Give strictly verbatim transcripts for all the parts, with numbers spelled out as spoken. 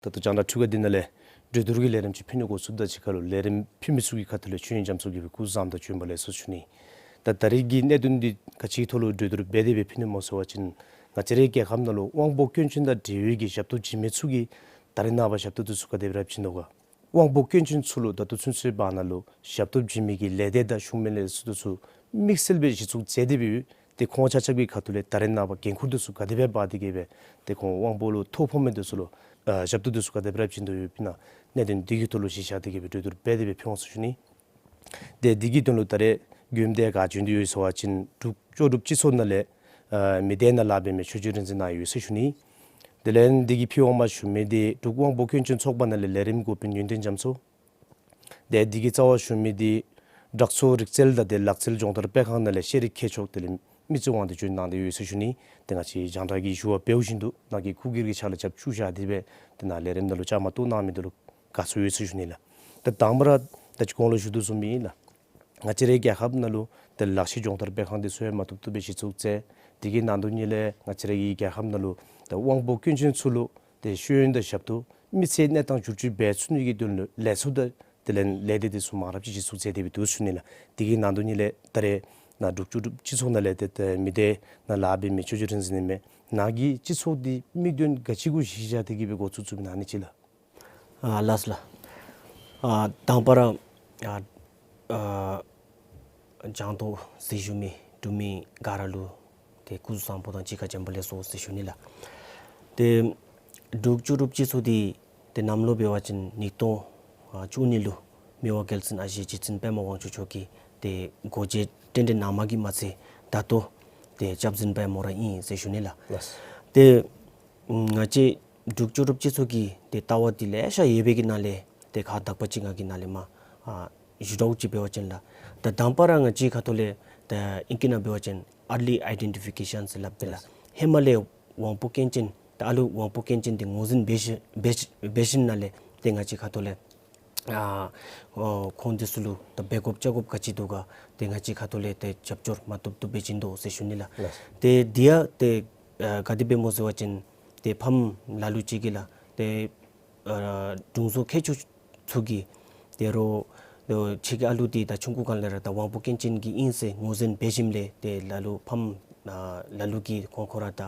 ད་ལྟོ་རྒྱང་བསྒྲགས་འཕྲུལ་ཁང་འདི་ནང་ལས་གྲོས་བསྡུར་གྱི་ལས་རིམ་ཅིག་ཕུལ་ནི་འགོ་བཙུགསཔ་ད་གཅིག་ཁར་ལུ་ལས་རིམ་ཕུལ་མི་ཚུ་གི་ཁ་ཐུག་ལས་ཆོས་དབྱིངས་རྒྱ་མཚོ་མགོན་པོ་ལས་ཚོགས་ཞུ་ནི། ད་ད་རིས་ཀྱི་གནད་དོན་འདི་ག་ཅིའི་ཐོག་ལུ་གྲོས་བསྡུར་འབད་དེ་སྦེ་ཕུལ་ནི་སྨོ་ཟེར་བ་ཅིན་ང་བཅས་རའི་རྒྱལ་ཁབ་ནང་ལུ་དབང་པོ་སྐྱོན་ཅན་དང་འབྲེལ་བའི་གི་ཞབས་ཏོག་བྱིན་མི་ཚུ་གིས་ད་རེས་ནངས་པ་ཞབས་ཏོག་འདི་ཚུ་ག་དེ་སྦེ་ར་བྱིན་དོ་ག། དབང་པོ་སྐྱོན་ཅན་ཚུ་ལུ་ད་ལྟོ་ཚུན་ཚོད་བར་ན་ལུ་ཞབས་ཏོག་བྱིན་མི་གི་ལས་སྡེ་དང་གཞུང་མིན་ལས་ཚོགས་འདི་ཚུ་དམིགས་བསལ་སྦེ་གཞི་བཙུགས་མཛད་དེ་སྦེ་ཡོད། ཏེ་ཁོང་ཆ་ཁྱབ་ཀྱི་ཁ་ཐུག་ལས་ད་རེས་ནངས་པ་འགན་ཁུར་འདི་ཚུ་ག་དེ་སྦེ་འབག་སྟེ་གི་སྦེ་ཏེ་ཁོང་དབང་པོ་ལུ་ཐོ་ཕོག་མི་འདི་ཚུ་ལུ་ཨ་ཞབས་ཏོག་འདི་ཚུ་ག་དེ་སྦེ་ར་བྱིན་དོ་ཡོདཔ་ཨིན་ན་གནད་དོན་འདི་གི་ཐོག་ལུ་གཞི་བཞག་སྟེ་གི་སྦེ་གྲོས་བསྡུར་འབད་དེ་སྦེ་ཕུལ་འོང་ཟེར་ཞུ་ནི། ཏེ་འདི་གི་དོན་ལུ་ད་རེས་མགྱོནམ་འདི་ག་བྱོན་ཏེ་ཡོད་ཟེར་བ་ཅིན་འབྲུག་ལྕོགས་གྲུབ་སྤྱི་ཚོགས་ནང་ལས་ཨ་མི་སྡེ་ནང་ལཱ་འབད་མི་ཆོས་རྗེ་རིག་འཛིན་ནཱ་ཡོད་ཟེར་ཞུ་ནི། དེ་ལས་འདི་གི་ཕུལ་འོངམ་ཞུ་མི་འདི་འབྲུག་དབང་པོ་སྐྱོན་ཅན་ཚོགས་པ་ནང་ལས་ལས་རིམ་འགོ་དཔོན་ཡོན་ཏན་རྒྱ་མཚོ། ཏེ་འདི་གི་རྩ་བར་ཞུ་མི་འདི་དྲག་ཚོགས་རིག་རྩལ་དང་ཏེ་ལག་རྩལ་སྦྱོང་བརྡར་སྤེལ་ཁང་ནང་ལས་ཤེས་རིག་མཁས་མཆོག་དེ་ལས་མི་རྩིས་དབང་འདུས་འབྱོན་གནང་སྟེ་ཡོད་ཟེར་ཞུ་ནི། ཏེ་ང་བཅས་རྒྱང་བསྒྲགས་ཀྱི་ཞུ་བ་འབདཝ་བཞིན་དུ་ནཱ་གི་སྐུ་སྒེར་གྱི་ཕྱག་ལཱ་རྒྱབ་བཅུག་བཞག་སྟེ་སྦེ་ཏེ་ནཱ་ལས་རིམ་ནང་ལུ་བཅའ་མར་གཏོགས་གནང་མི་འདི་ལུ་དགའ་ཚོར་ཡོད་ཟེར་ཞུ་ནི་ལགས། ཏེ་དང་པ་ར་ད་ཅི་གོང་ལུ་ཞུ་དོ་བཟུམ་སྦེ་ཨིན་ལགས། ང་བཅས་རའི་རྒྱལ་ཁབ་ནང་ལུ་ཏེ་ལག་ཤེས་སྦྱོང་བརྡར་སྤེལ་ཁང་འདི་ཚུ་ཡང་མ་བཏུབ་བཏུབ་སྦེ་གཞི་བཙུགས་མཛད། དེ་གི་ནང་དོན་ཉིད་ལས་ང་བཅས་རའི་རྒྱལ་ཁབ་ནང་ལུ་ཏེ་དབང་པོ་སྐྱོན་ཅན་ཚུ་ལུ་ཏེ་ཤེས་ཡོན་དང་ཞབས་ཏོག་མི་ཚེའི་གནས་སྟངས་བསྒྱུར་བཅོས་འབད་ཚུགས་ནི་གི་དོན་ལུ་ལས་ཚོགས་དང་དེ་ལས་ལས་སྡེ་འདི་ཚུ་མང་རབས་ཅིག་གཞི་བཙུགས་མཛད་དེ་སྦེ་འདུག་ཟེར་ཞུ་ནི་ལགས། དེ་གི་ནང་དོན་ཉིད་ལས་ད་རེས་ནཱ་འབྲུག་ལྕོགས་གྲུབ་སྤྱི་ཚོགས་ནང་ལས་ཏེ་ཏེ་མི་སྡེ་ནང་ལཱ་འབད་མི་ཆོས་རྗེ་རིག་འཛིན་ཨིན་མས། ནཱ་གི་སྤྱི་ཚོགས་འདི་དམིགས་དོན་ག་ཅི་གུ་གཞི་བཞག་སྟེ་གི་སྦེ་འགོ་བཙུགས་བཙུགསཔ་ཨིན་ན་ཨ་ནི་ཅིག་ལགས། ཨ་ལགས་ལགས། ཨ་དང་པ་ར་ཨ་ཨ་རྒྱང་མཐོང་གཟིགས་བཞུགས་མི་འབྲུག་མི་ག་ར་ལུ་ཏེ་སྐུ་གཟུགས་བཟང་པོ་དང་གཅིག་ཁར་བྱོན་པ་ལེགས་སོ་ཟེར་ཞུ་ནི་ལགས། ཏེ་འབྲུག་ལྕོགས་གྲུབ་སྤྱི་ཚོགས་འདི་ཏེ་གནམ་ལོ་འབད་བ་ཅིན་ཉིས་སྟོང་ཨ་བཅུ་གཉིས་ལུ་མི་དབང་རྒྱལ་བཙུན་ཨ་ཞེ་རྗེ་བཙུན་པདྨ་དབང་ཕྱུག་མཆོག་གིས་ཏེ་སྒོ་འབྱེད་རྟེན་འབྲེལ་གནང་མ་གི་མ་ཚད་ད་ལྟོ་ཏེ་སྐྱབས་འཛིན་པདྨ་ར་ཨིན་ཟེར་ཞུ་ནི་ལགས། ལགས། ཏེ་ང་བཅས་འབྲུག་ལྕོགས་གྲུབ་སྤྱི་ཚོགས་ཀྱི་ཏེ་ལྟ་བ་འདི་ལེ་ཤ་ཡོད་པའི་གི་ནང་ལས་ཏེ་ཁག་དག་པ་ཅིག་ང་གིས་ནཱ་ལས་མར་ཨ་ཞུ་དོ་ཅིག་འབད་བ་ཅིན་ལགས། ད་དང་པ་ར་ང་བཅས་ཁ་ཐུག་ལས་ད་ཨིང་སྐད་ནང་འབད་བ་ཅིན་early identification ཟེར་སླབ་པས་ལགས། ཧེ་མ་ལས་དབང་པོ་སྐྱོན་ཅན་ད་ཨ་ལུ་དབང་པོ་སྐྱོན་ཅན་འདི་ངོས་འཛིན་འབད་ཞིནམ་འབད་ཞིནམ་འབད་ཞིནམ་ནང་ལས་ཏེ་ང་བཅས་ཁ་ཐུག་ལས་ཨ་ཨོ་ཁོང་འདི་ཚུ་ལུ་ད་འབད་དགོཔ་བྱ་དགོཔ་ག་ཅི་འདུག་ག་ཏེ་ང་བཅས་ཁ་ཐུག་ལས་ཏེ་རྒྱབ་སྐྱོར་མ་བཏུབ་བཏུབ་སྦེ་བྱིན་དོ་ཟེར་ཞུ་ནི་ལགས། ལགས། ཏེ་འདི་ཡང་ཏེ་ཨ་ག་དེ་སྦེ་སྨོ་ཟེར་བ་ཅིན་ཏེ་ཕམ་ལ་ལུ་ཅིག་གིས་ལགས་ཏེ་ཨ་དྲུང་འཚོ་མཁས་མཆོག་ཚུ་གིས་ཏེ་རོགས་ཏེ་ཁྱོད་ཀྱི་ཨ་ལུ་འདི་ད་ཆུང་ཀུ་སྒང་ལས་ར་ད་དབང་པོ་སྐྱོན་ཅན་གྱི་ཨིན་ཟེར་ངོས་འཛིན་འབད་ཞིནམ་ལས་ཏེ་ལ་ལུ་ཕམ་ཨ་ལ་ལུ་གིས་ཁོང་ཁོ་ར་ད་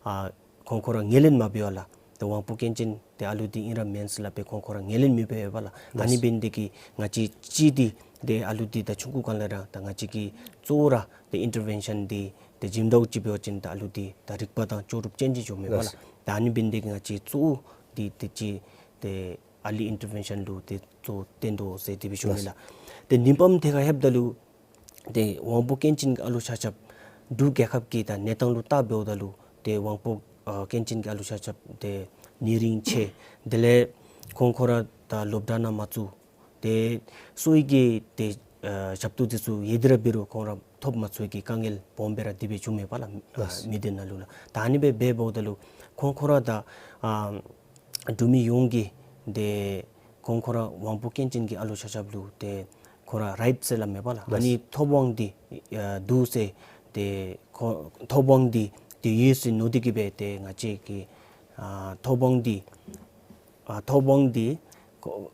ཨ་ཁོང་ཁོ་ར་ངོས་ལེན་མ་འབད་བར་ལགས་ཏེ་དབང་པོ་སྐྱོན་ཅན་ཏེ་ཨ་ལུ་འདི་ཨིན་ར་མེན་ཟེར་སླབ་སྦེ་ཁོང་ཁོ་ར་ངོས་ལེན་མི་འབད་བར་ལགས། ཨ་ནི་འབད་ནི་འདི་གིས་ང་བཅས་ཅིག་འདི་ཏེ་ཨ་ལུ་འདི་ད་ཆུང་ཀུ་སྒང་ལས་ར་ད་ང་བཅས་ཀྱིས་གཙོ་བོ་ར་ཏེ་ཨིན་ཊར་ཝེན་ཤཱན་འདི་ཏེ་བྱིནམ་ད་ཅིག་འབད་བ་ཅིན་ད་ཨ་ལུ་འདི་ད་རིག་པ་དང་ལྕོགས་གྲུབ་ཅན་ཅིག་འགྱོཝ་མས་པ་ལགས། ད་ཨ་ནི་འབད་ནི་འདི་གིས་ང་བཅས་གཙོ་བོ་འདི་ཏེ་ཅིག་ཏེ་early intervention ལུ་ཏེ་གཙོ་བོ་བཏོན་དོ་ཟེར་དེ་སྦེ་ཞུ་ནི་ལགས། ཏེ་ནི་ཕམ་དེ་ཁར་ལྷོདཔ་ད་ལུ་ཏེ་དབང་པོ་སྐྱོན་ཅན་གྱི་ཨ་ལུ་ཆ་ཁྱབ་འབྲུག་རྒྱལ་ཁབ་ཀྱི་ད་གནས་སྟངས་ལུ་བལྟཝ་ད་ལུ་ཏེ་དབང་པོ་ཨ་སྐྱོན་ཅན་གྱི་ཨ་ལུ་ཆ་ཁྱབ་ཏེ་ནད་རིམས་ཆེ། དེ་ལས་ཁོང་ཁོ་ར་ད་སློབ་གྲྭ་ནང་མ་བཙུགས། ཏེ་གསོ་བའི་གི་ཏེ་ཨ་ཞབས་ཏོག་འདི་ཚུ་ཡོད་དེ་ར་འབད་རུང་ཁོང་ར་ཐོབ་མ་ཚུགས་པའི་གི་དཀའ་ངལ་སྦོམ་སྦེ་ར་དེ་སྦེ་བྱུངམ་མས་པ་ལགས། ཨ་ལགས། མི་སྡེ་ནང་ལུ་ལགས། ད་ཨ་ནི་སྦེ་འབདཝ་ད་ལུ་ཁོང་ཁོ་ར་ད་ཨ་འབྲུག་མི་ཡོངས་ཀྱིས་ཏེ་ཁོང་ཁོ་ར་དབང་པོ་སྐྱོན་ཅན་གྱི་ཨ་ལུ་ཆ་ཁྱབ་ལུ་ཏེ་ཁོང་ར་རའིཊ་ཟེར་སླབ་མས་པ་ལགས། ཨ་ནི་ལགས། ཐོབ་དབང་འདི་ཨ་འདུག་ཟེར་ཏེ་ཁོ་ཐོབ་དབང་འདི་ཏེ་ཡོད་ཟེར་མནོ་སྟེ་གི་སྦེ་ཏེ་ང་བཅས་ཀྱིས་ཨ་ཐོབ་དབང་འདི་ཨ་ཐོབ་དབང་འདི་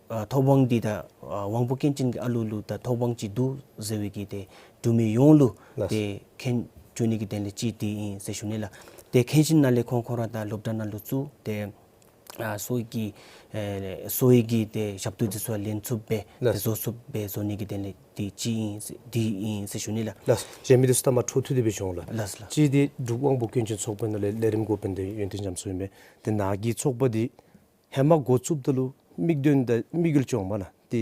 ཨ་ཐོབ་དབང་འདི་ད་ཨ་དབང་པོ་སྐྱོན་ཅན་གྱི་ཨ་ལུ་ལུ་ད་ཐོབ་དབང་ཅིག་འདུག་ཟེར་བའི་གི་ཏེ་འབྲུག་མི་ཡོངས་ལུ་ལགས། ཏེ་མཁྱེན་བཅུག་ནི་གི་དོན་ལས་ཅིག་འདི་ཨིན་ཟེར་ཞུ་ནི་ལགས། ཏེ་མཁྱེན་ཞིནམ་ལས་ཁོང་ཁོ་ར་ད་སློབ་གྲྭ་ནང་ལུ་བཙུགས། ཏེ་ཨ་གསོ་བའི་གི་ཨེ་གསོ་བའི་གི་ཏེ་ཞབས་ཏོག་འདི་ཚུ་ལེན་ཚུགསཔ་སྦེ་ལགས། ཏེ་བཟོ་ཚུགསཔ་སྦེ་བཟོ་ནི་གི་དོན་ལས་འདི་ཅིག་ཨིན་འདི་ཨིན་ཟེར་ཞུ་ནི་ལགས། ལགས། གཞན་མི་འདི་ཚུ་ད་མ་འཕྲོ་མཐུད་དེ་སྦེ་ཞུ་འོང་ལགས། ལགས་ལགས། གཅིག་འདི་འབྲུག་དབང་པོ་སྐྱོན་ཅན་ཚོགས་པའི་ནང་ལས་ལས་རིམ་འགོ་དཔོན་འདི་ཡོན་ཏན་རྒྱ་མཚོ་ཨིན་པས། ཏེ་ནཱ་གི་ཚོགས་པ་འདི་ཧེ་མ་འགོ་བཙུགསཔ་ད་ལུ་དམིགས་དོན་དང་དམིགས་ཡུལ་ཅིག་འོང་མས་ལགས། ཏེ་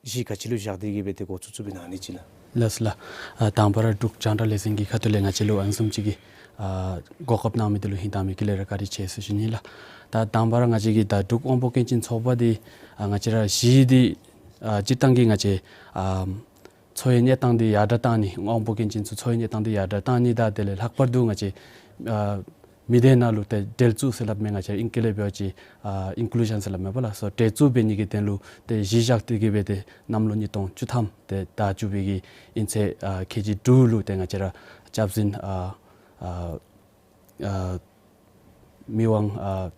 གཞི་ག་ཅི་ལུ་བཞག་སྟེ་གི་སྦེ་ཏེ་འགོ་བཙུགས་བཙུགསཔ་ཨིན་ན་ཨ་ནི་ཅིག་ལགས། ལགས་ལགས། ཨ་དང་པ་ར་འབྲུག་རྒྱང་བསྒྲགས་ལས་འཛིན་གྱི་ཁ་ཐུག་ལས་ང་བཅས་ལུ་ཨ་ནི་བཟུམ་ཅིག་གི་ཨ་གོ་སྐབས་གནང་མི་འདི་ལུ་ཧིང་དྭངས་མའི་དཀྱིལ་ལས་ར་བཀའ་དྲིན་ཆེ་ཟེར་ཞུ་ནི་ལགས། ད་དང་པ་ར་ང་བཅས་ཀྱི་ད་འབྲུག་དབང་པོ་སྐྱོན་ཅན་ཚོགས་པ་འདི་ཨ་ང་བཅས་ར་གཞི་འདི་ཨ་སྤྱིར་བཏང་གི་ང་བཅས་ཨ་འཚོ་བའི་གནས་སྟངས་འདི་ཡར་དྲག་གཏང་ནི་དབང་པོ་སྐྱོན་ཅན་ཚུ་འཚོ་བའི་གནས་སྟངས་འདི་ཡར་དྲག་གཏང་ནི་དང་དེ་ལས་ལྷག་པར་དུ་ང་བཅས་ཨ་མི་སྡེ་ནང་ལུ་ཏེ་འབྲེལ་འཛུགས་ཟེར་སླབ་མི་ང་བཅས་ཨིང་སྐད་ལས་འབད་བ་ཅིན་ཨ་ཨིན་ཀུ་ལུ་ཤཱན་ཟེར་སླབ་མས་པ་ལགས། སོ་འབྲེལ་འཛུགས་འབད་ནི་གི་དོན་ལུ་ཏེ་གཞི་བཞག་སྟེ་གི་སྦེ་ཏེ་གནམ་ལོ་ཉིས་སྟོང་བཅུ་ཐམ་ཏེ་ཟླ་བཅུ་པའི་གི་དབྱིན་ཚེས་ཨ་ཁལ་གཅིག་དྲུག་ལུ་ཏེ་ང་བཅས་ར་སྐྱབས་འཛིན་ཨ་ཨ་ཨ་མི་དབང་ཨ་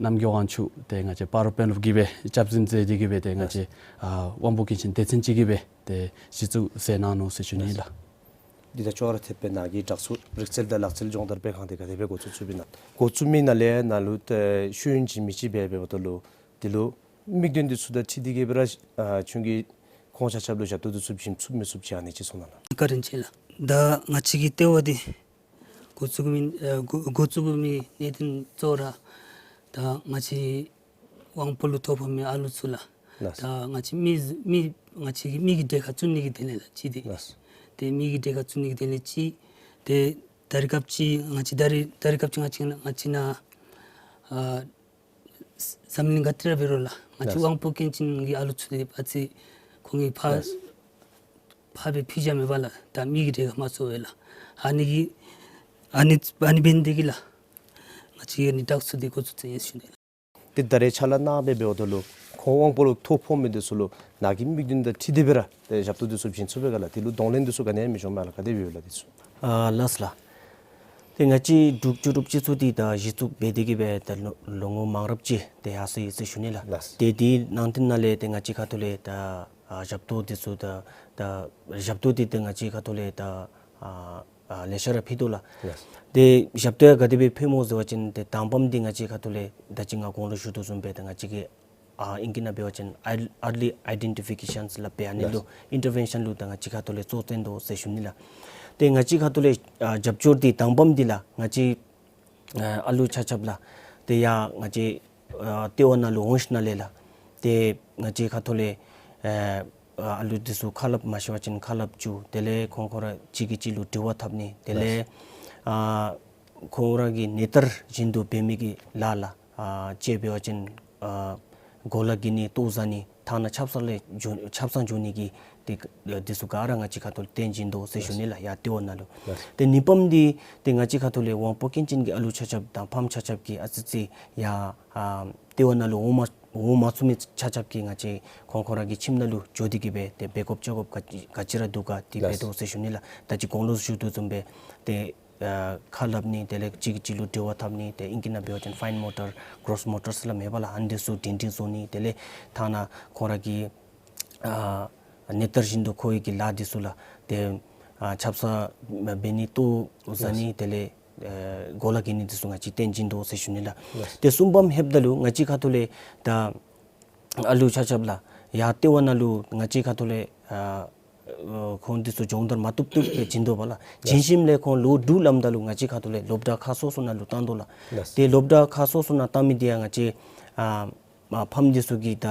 རྣམ་རྒྱལ་དབང་ཕྱུག་དེ་ང་བཅས་སྤ་རོ་དཔོན་སློབ་ཀྱིས་སྦེ་སྐྱབས་འཛིན་མཛད་དེ་གིས་སྦེ་ཏེ་ང་བཅས་ཨ་དབང་པོ་སྐྱོན་ཅན་སྡེ་ཚན་ཅིག་གིས་སྦེ་ཏེ་གཞི་བཙུགས་མཛད་གནང་ནུག་ཟེར་ཞུ་ནི་ལགས། འདི་དང་ཅོག་ར་འཐདཔ་སྦེ་ནཱ་གི་དྲག་ཤོས་རིག་རྩལ་དང་ལག་རྩལ་སྦྱོང་བརྡར་སྤེལ་ཁང་དེ་ག་དེ་སྦེ་འགོ་བཙུགས་བཙུགསཔ་ཨིན་ན། འགོ་བཙུགས་མི་ནང་ལས་ནཱ་ལུ་ཏེ་ཤེས་ཡོན་ཅིག་མི་ཅིག་སྦེ་འབདཝ་ད་ལུ་དེ་ལུ་དམིགས་དོན་འདི་ཚུ་དང་འཁྲིལ་ཏེ་གིས་སྦེ་ར་ཨ་ཁྱོད་ཀྱིས་ཁོང་ཆ་ཁྱབ་ལུ་ཞབས་ཏོག་འདི་ཚུ་བྱིན་ཚུགས་མི་ཚུགས་ཅིག་ཨ་ནི་ཅིག་གསུང་གནང་ལགས། བཀའ་དྲིན་ཆེ་ལགས། ད་ང་བཅས་ཀྱི་ལྟེ་བ་འདི་འགོ་བཙུགས་མི་ཨ་འགོ་འགོ་བཙུགས་མི་གནད་དོན་གཙོ་བོ་ར་ད་ང་བཅས་དབང་པོ་ལུ་ཐོ་ཕོག་མི་ཨ་ལུ་ཚུ་ལགས། ལགས། ད་ང་བཅས་མི་མི་ང་བཅས་ཀྱི་མི་གི་གྲལ་ཁར་བཙུགས་ནི་གི་དོན་ལས་ལགས་གཅིག་འདི། ལགས། ཏེ་མི་གི་གྲལ་ཁར་བཙུགས་ནི་གི་དོན་ལས་གཅིག། ཏེ་ད་རེས་སྐབས་ཅིག་ང་བཅས་ད་རེས་ད་རེས་སྐབས་ཅིག་ང་བཅས་ང་བཅས་ནཱ་ཨ་འཛམ་གླིང་ག་ཏེ་ར་འབད་རུང་ལགས་ང་བཅས། ལགས། དབང་པོ་སྐྱོན་ཅན་གྱི་ཨ་ལུ་ཚུ་འདི་ཨ་ཙི་ཁོང་གིས་ཕར། ལགས། ཕར་སྦེ་ཕུད་བཞག་མེད་པར་ལགས་ད་མི་གི་གྲལ་ཁར་མ་བཙུགས་པར་ལགས། ཨ་ནི་གི་ཨ་ནི་ཨ་ནི་འབད་ནི་དེ་གིས་ལགས་ང་བཅས་ཨ་ནི་དྲག་ཤོས་འདི་འགོ་བཙུགས་ཚར་ཡི་ཟེར་ཞུ་ནི་ལགས། ཏེ་ད་རེས་ཕྱག་ལཱ་གནང་སྦེ་འབདཝ་ད་ལུ་ཁོང་དབང་པོ་ལུ་ཐོ་ཕོག་མི་འདི་ཚུ་ལུ་ནཱ་གི་དམིགས་དོན་དང་འཁྲིལ་ཏེ་སྦེ་ར་ཏེ་ཞབས་ཏོག་འདི་ཚུ་བྱིན་ཚུགས་པས་ག་ལགས། དེ་ལུ་གདོང་ལེན་འདི་ཚུ་ག་ནི་ཡང་མི་འབྱུངམ་མས་ལགས། ག་དེ་སྦེ་ཡོད་ལགས་འདི་ཚུ། ཨ་ལགས་ལགས། ཏེ་ང་བཅས་འབྲུག་ལྕགས་གྲུབ་སྤྱི་ཚོགས་འདི་ད་གཞི་བཙུགས་འབད་དེ་གིས་སྦེ་ད་ལོ་ལོ་ངོ་མང་རབས་ཅིག་ཏེ་ཡར་སོ་ཡི་ཟེར་ཞུ་ནི་ལགས། ལགས། ཏེ་དེའི་ནང་དོན་ནང་ལས་ཏེ་ང་བཅས་ཁ་ཐུག་ལས་ད་ཨ་ཞབས་ཏོག་འདི་ཚུ་ད་ད་ཞབས་ཏོག་འདི་ཏེ་ང་བཅས་ཁ་ཐུག་ལས་ད་ཨ་ཨ་ལེ་ཤ་ར་ཕུལ་དོ་ལགས། ལགས། ཏེ་ཞབས་ཏོག་ཡང་ག་དེ་སྦེ་ཕུལཝ་སྨོ་ཟེར་བ་ཅིན་ཏེ་དང་པམ་འདི་ང་བཅས་ཁ་ཐུག་ལས་ད་ཅི་ང་གོང་ལུ་ཞུ་དོ་བཟུམ་སྦེ་ད་ང་བཅས་ཀྱི་ཨ་ཨིང་སྐད་ནང་འབད་བ་ཅིན་ཨར་ཨར་ལི་ཨའི་ཌེན་ཊི་ཕི་ཀེ་ཤཱན་སླབ་པའི་ཨ་ནི་ལུ། ལགས། ཨིན་ཊར་བེན་ཤཱན་ལུ་ད་ང་བཅས་ཁ་ཐུག་ལས་གཙོ་བོ་བཏོན་དོ་ཟེར་ཞུ་ནི་ལགས། ཏེ་ང་བཅས་ཁ་ཐུག་ལས་ཨ་རྒྱབ་སྐྱོར་འདི་དང་པམ་འདི་ལགས་ང་བཅས་ཨ་ཨ་ལུ་ཆ་ཁྱབ་ལགས་ཏེ་ཡར་ང་བཅས་ཨ་ལྟེ་བ་ནང་ལུ་འོང་ཞིནམ་ལས་ལགས་ཏེ་ང་བཅས་ཁ་ཐུག་ལས་ཨ་ཨ་ལུ་འདི་ཚུ་ཁ་སླབ་མ་ཤེས་པ་ཅིན་ཁ་སླབ་བཅུག། དེ་ལས་ཁོང་ཁོང་ར་གཅིག་གིས་གཅིག་ལུ་དྲི་བ་འཐབ་ནི། དེ་ལས་ལགས། ཨ་ཁོང་ར་གི་ནད་རྟགས་བཞིན་དུ་འབད་མི་གི་ལཱ་ལགས་ཨ་གཅིག་འབད་བ་ཅིན་ཨ་གོ་ལ་གི་ནི་ལྟོ་བཟའ་ནི་ཐ་ན་ཆབ་གསང་ལས་འགྱོ་ཆབ་གསང་འགྱོ་ནི་གི་འདི་འདི་ཚུ་ག་ར་ང་བཅས་ཁ་ཐུག་ལས་བཏོན་བྱིན་དོ་ཟེར་ཞུ་ནི་ལགས། ཡར་ལྟེ་བ་ནང་ལུ། ལགས། ཏེ་གཉིས་པམ་འདི་ཏེ་ང་བཅས་ཁ་ཐུག་ལས་དབང་པོ་སྐྱོན་ཅན་གྱི་ཨ་ལུ་ཆ་ཁྱབ་དང་ཕམ་ཆ་ཁྱབ་ཀྱིས་ཨ་ཙི་ཙི་ཡར་ཨ་ལྟེ་བ་ནང་ལུ་འོང་མ་འོང་མ་ཚུགས་མི་ཆ་ཁྱབ་ཀྱིས་ང་བཅས་ཁོང་ཁོང་ར་གི་ཁྱིམ་ནང་ལུ་འགྱོ་སྟེ་གིས་སྦེ་ཏེ་འབད་དགོཔ་བྱ་དགོཔ་ག་ཅི་ག་ཅི་ར་འདུག་ག་འདི་འབད་དོ་ཟེར་ཞུ་ནི་ལགས། ད་ཅི་གོང་ལུ་ཞུ་དོ་བཟུམ་སྦེ་ཏེ་ཨ་ཁ་སླབ་ནི། དེ་ལས་གཅིག་གིས་གཅིག་ལུ་དྲི་བ་འཐབ་ནི། ཏེ་ཨིང་སྐད་ནང་འབད་བ་ཅིན་ཕའིན་མོ་ཊར་གོ་རོས་མོ་ཊར་ཟེར་སླབ་མས་པ་ལགས། ཨ་ནི་འདི་ཚུ་སྒྲིང་སྒྲིང་བཟོ་ནི། དེ་ལས་ཐ་ན་ཁོང་ར་གི་ཨ་ནད་རྟགས་བཞིན་དུ་འཁོད་ཡི་གི་ལཱ་འདི་ཚུ་ལགས་ཏེ་ཨ་ཆབ་གསང་འབད་ནི་ལྟོ་བཟའ་ནི། ལགས། དེ་ལས་ཨ་གོ་ལ་གི་ནི་འདི་ཚུ་ང་བཅས་བཏོན་བྱིན་དོ་ཟེར་ཞུ་ནི་ལགས། ལགས། ཏེ་གསུམ་པམ་ལྷོདཔ་ད་ལུ་ང་བཅས་ཁ་ཐུག་ལས་ད་ཨ་ལུ་ཆ་ཁྱབ་ལགས་ཡར་ལྟེ་བ་ནང་ལུ་ང་བཅས་ཁ་ཐུག་ལས་ཨ་ཨ་ཁོང་འདི་ཚུ་སྦྱོང་བརྡར་མ་བཏུབ་བཏུབ་སྦེ་བྱིན་དོ་བ་ལགས། ལགས། བྱིན་ཞིནམ་ལས་ཁོང་ལོ་དྲུག་ལངམ་ད་ལུ་ང་བཅས་ཁ་ཐུག་ལས་སློབ་གྲྭ་ཁག་སོ་སོ་ནང་ལུ་བཏང་དོ་ལགས། ལགས། ཏེ་སློབ་གྲྭ་ཁག་སོ་སོ་ནང་བཏང་མི་འདི་ཡང་ང་བཅས་ཨ་ཨ་ཕམ་འདི་ཚུ་གི་ད་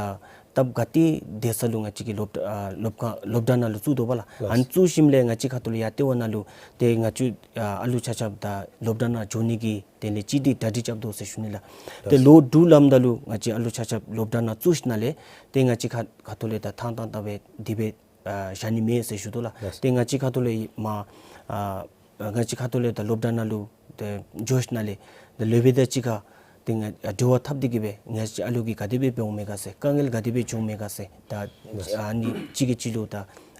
སྟབས་ག་ཏེ་བདེ་ས་ལུ་ང་བཅས་ཀྱིས་སློབ་ཨ་སློབ་ཁང་སློབ་གྲྭ་ནང་ལུ་བཙུགས་དོ་བ་ལགས། ལགས། ཨ་ནི་བཙུགས་ཞིནམ་ལས་ང་བཅས་ཁ་ཐུག་ལས་ཡར་ལྟེ་བ་ནང་ལུ་ཏེ་ང་བཅས་ཨ་ཨ་ལུ་ཆ་ཁྱབ་ད་སློབ་གྲྭ་ནང་འགྱོ་ནི་གི་དེ་ལས་གཅིག་འདི་གྲ་སྒྲིག་རྐྱབ་དོ་ཟེར་ཞུ་ནི་ལགས། ཏེ་ལགས། ལོ་དྲུག་ལངམ་ད་ལུ་ང་བཅས་ཨ་ལུ་ཆ་ཁྱབ་སློབ་གྲྭ་ནང་བཙུགས་ཞིནམ་ལས་ཏེ་ང་བཅས་ཁ་ཁ་ཐུག་ལས་ད་ཐང་ཐང་ད་སྦེ་དེ་སྦེ་ཨ་བཞག་ནི་མེད་ཟེར་ཞུ་དོ་ལགས། ལགས། ཏེ་ང་བཅས་ཁ་ཐུག་ལས་མར་ཨ་ང་བཅས་ཁ་ཐུག་ལས་ད་སློབ་གྲྭ་ནང་ལུ་ཏེ་འགྱོ་ཞིནམ་ལས་ད་སློབ་དཔོན་དང་གཅིག་ཁར་ཏེ་ང་ཨ་དྲི་བ་འཐབ་སྟེ་གིས་སྦེ་ང་བཅས་ཨ་ལུ་གིས་ག་དེ་སྦེ་འབད་འོང་མས་ག་ཟེར་དཀའ་ངལ་ག་དེ་སྦེ་བྱུངམ་མས་ག་ཟེར་ད་ལགས། ཨ་ནི་གཅིག་གིས་གཅིག་ལུ་ད་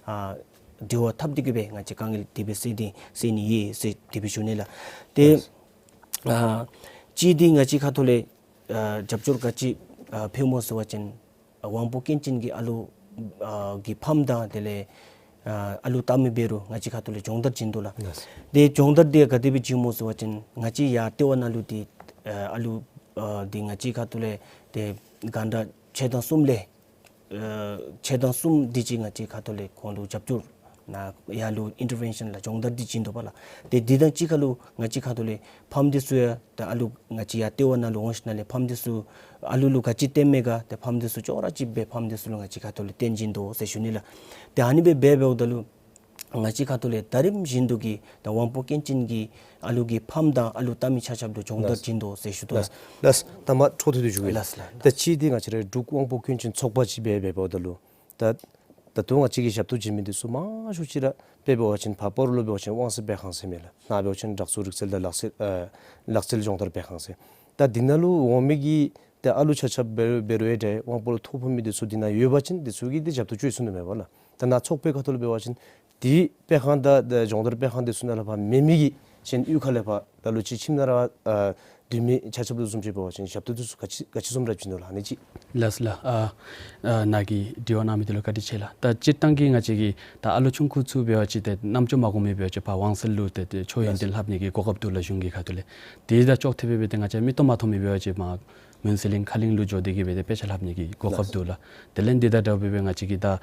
ཨ་དྲི་བ་འཐབ་སྟེ་གིས་སྦེ་ང་བཅས་དཀའ་ངལ་དེ་སྦེ་སེལ་ཏེ་སེལ་ནི་ཡོད་ཟེར་དེ་སྦེ་ཞུ་ནི་ལགས། ཏེ་ལགས། ཨ་གཅིག་འདི་ང་བཅས་ཁ་ཐུག་ལས་ཨ་རྒྱབ་སྐྱོར་ག་ཅི་ཨ་ཕུལཝ་སྨོ་ཟེར་བ་ཅིན་དབང་པོ་སྐྱོན་ཅན་གྱི་ཨ་ལུ་ཨ་གི་ཕམ་དང་དེ་ལས་ཨ་ཨ་ལུ་བལྟ་མི་འབད་རུང་ང་བཅས་ཁ་ཐུག་ལས་སྦྱོང་བརྡར་བྱིན་དོ་ལགས། ལགས། ཏེ་སྦྱོང་བརྡར་འདི་ག་དེ་སྦེ་བྱིནམ་སྨོ་ཟེར་བ་ཅིན་ང་བཅས་ཡར་ལྟེ་བ་ནང་ལུ་འདི་ཨ་ཨ་ལུ་ཨ་འདི་ང་བཅས་ཁ་ཐུག་ལས་ཏེ་གྷན་ཊ་ཕྱེད་དང་གསུམ་ལས་ཨ་ཕྱེད་དང་གསུམ་འདི་ཅིག་ང་བཅས་ཁ་ཐུག་ལས་ཁོང་ལུ་རྒྱབ་སྐྱོར་ནཱ་ཡར་ལུ་ཨིན་ཊར་བེན་ཤཱན་ལགས་སྦྱོང་བརྡར་འདི་བྱིན་དོ་བ་ལགས། ཏེ་འདི་དང་གཅིག་ཁར་ལུ་ང་བཅས་ཁ་ཐུག་ལས་ཕམ་འདི་ཚུ་ཡང་ད་ཨ་ལུ་ང་བཅས་ཡར་ལྟེ་བ་ནང་ལུ་འོང་ཞིནམ་ལས་ཕམ་འདི་ཚུ་ཨ་ལུ་ལུ་ག་ཅི་བརྟེན་མས་ག་ཏེ་ཕམ་འདི་ཚུ་ཅོག་ར་གཅིག་སྦེ་ཕམ་འདི་ཚུ་ལུ་ང་བཅས་ཁ་ཐུག་ལས་བརྟེན་བྱིན་དོ་ཟེར་ཞུ་ནི་ལགས། ཏེ་ཨ་ནི་སྦེ་འབད་འབདཝ་ད་ལུ་ང་བཅས་ཁ་ཐུག་ལས་ད་རིམ་བཞིན་དུ་གི་ད་དབང་པོ་སྐྱོན་ཅན་གྱི་ཨ་ལུ་གི་ཕམ་དང་ཨ་ལུ་བལྟ་མི་ཆ་ཁྱབ་ལུ་སྦྱོང་བརྡར་ལགས། བྱིན་དོ་ཟེར་ཞུ་དོ་ལགས། ལགས། ལགས། ད་མ་འཕྲོ་མཐུད་དེ་ཞུ་གེ། ལགས་ལགས། ད་གཅིག་འདི་ང་བཅས་རའི་འབྲུག་དབང་པོ་སྐྱོན་ཅན་ཚོགས་པ་ཅིག་སྦེ་འབདཝ་ད་ལུ་ད་ད་ལྟོ་ང་བཅས་ཀྱིས་ཞབས་ཏོག་བྱིན་མི་འདི་ཚུ་མང་ཤོས་ཅིག་ར་དཔེ་འབད་བ་ཅིན་ཕར་སྤ་རོ་ལུ་འབད་བ་ཅིན་དབང་གསལ་སྤེལ་ཁང་ཟེར་མི་ལགས། ནཱ་འབད་བ་ཅིན་དྲག་ཤོས་རིག་རྩལ་དང་ལག་རྩལ་ཨ་ལག་རྩལ་སྦྱོང་བརྡར་སྤེལ་ཁང་ཟེར། ད་འདི་ནང་ལུ་འོང་མི་གི་ཏེ་ཨ་ལུ་ཆ་ཁྱབ་འབད་འབད་རུང་ཡང་ཏེ་དབང་པོ་ལུ་ཐོ་ཕོག་མི་འདི་ཚུ་འདི་ནང་ཡོད་པ་ཅིན་འདི་ཚུ་གིས་ཏེ་ཞབས་ཏོག་སྤྱོད་ཚུགས་ནི་མས་པ་ལགས། ད་ནཱ་ཚོགས་པའི་ཁ་ཐུག་ལུ་འབད་བ་ཅིན་འདི་སྤེལ་ཁང་དང་ཏེ་སྦྱོང་བརྡར་སྤེལ་ཁང་འདི་ཚུ་ནང་ལས་ཕར་མེད་མི་གི་གཞན་གཡུས་ཁ་ལས་ཕར་ད་ལུ་ཅིག་ཁྱིམ་ནང་ར་ཨ་ འདུས་མི་ཆ་ཁྱབ་ལུ་བཟུམ་ཅིག་འབད་བ་ཅིན་ཞབས་ཏོག་འདི་ཚུ་ག་ཅི་ག་ཅི་བཟུམ་ར་བྱིན་ནུག་ལགས། ཨ་ནི་ཅིག། ལགས་ལགས། ཨ་ཨ་ནཱ་གིས་དྲི་བ་གནང་མི་འདི་ལུ་བཀའ་དྲིན་ཆེ་ལགས། ད་སྤྱིར་བཏང་གི་ང་བཅས་ཀྱི་ད་ཨ་ལོ་ཆུང་ཀུ་ཚུ་འབད་བ་ཅིན་ཏེ་རྣམ་ཅོ་མ་གོ་མི་འབད་བ་ཅིན་ཕར་ཝང་སལ་ལུ་ཏེ་ཏེ་ཆོས་ཡོན་ཏན་ལྷབ་ནི་གི་གོ་སྐབས་འདུག་ལགས་གཞུང་གི་ཁ་ཐུག་ལས། དེ་དང་ཅོག་འཐདཔ་སྦེ་སྦེ་ཏེ་ང་བཅས་མིག་ཏོ་མ་མཐོང་མི་འབད་བ་ཅིན་མར་མུན་སེལ་གླིང་ཁ་གླིང་ལུ་འགྱོ་སྟེ་གི་སྦེ་ཏེ་དཔེ་ཆ་ལྷབ་ནི་གི་གོ་སྐབས་འདུག་ལགས། དེ་ལས་འདི་དང་འདྲཝ་སྦེ་སྦེ་ང་བཅས་ཀྱི་ད་ཨ་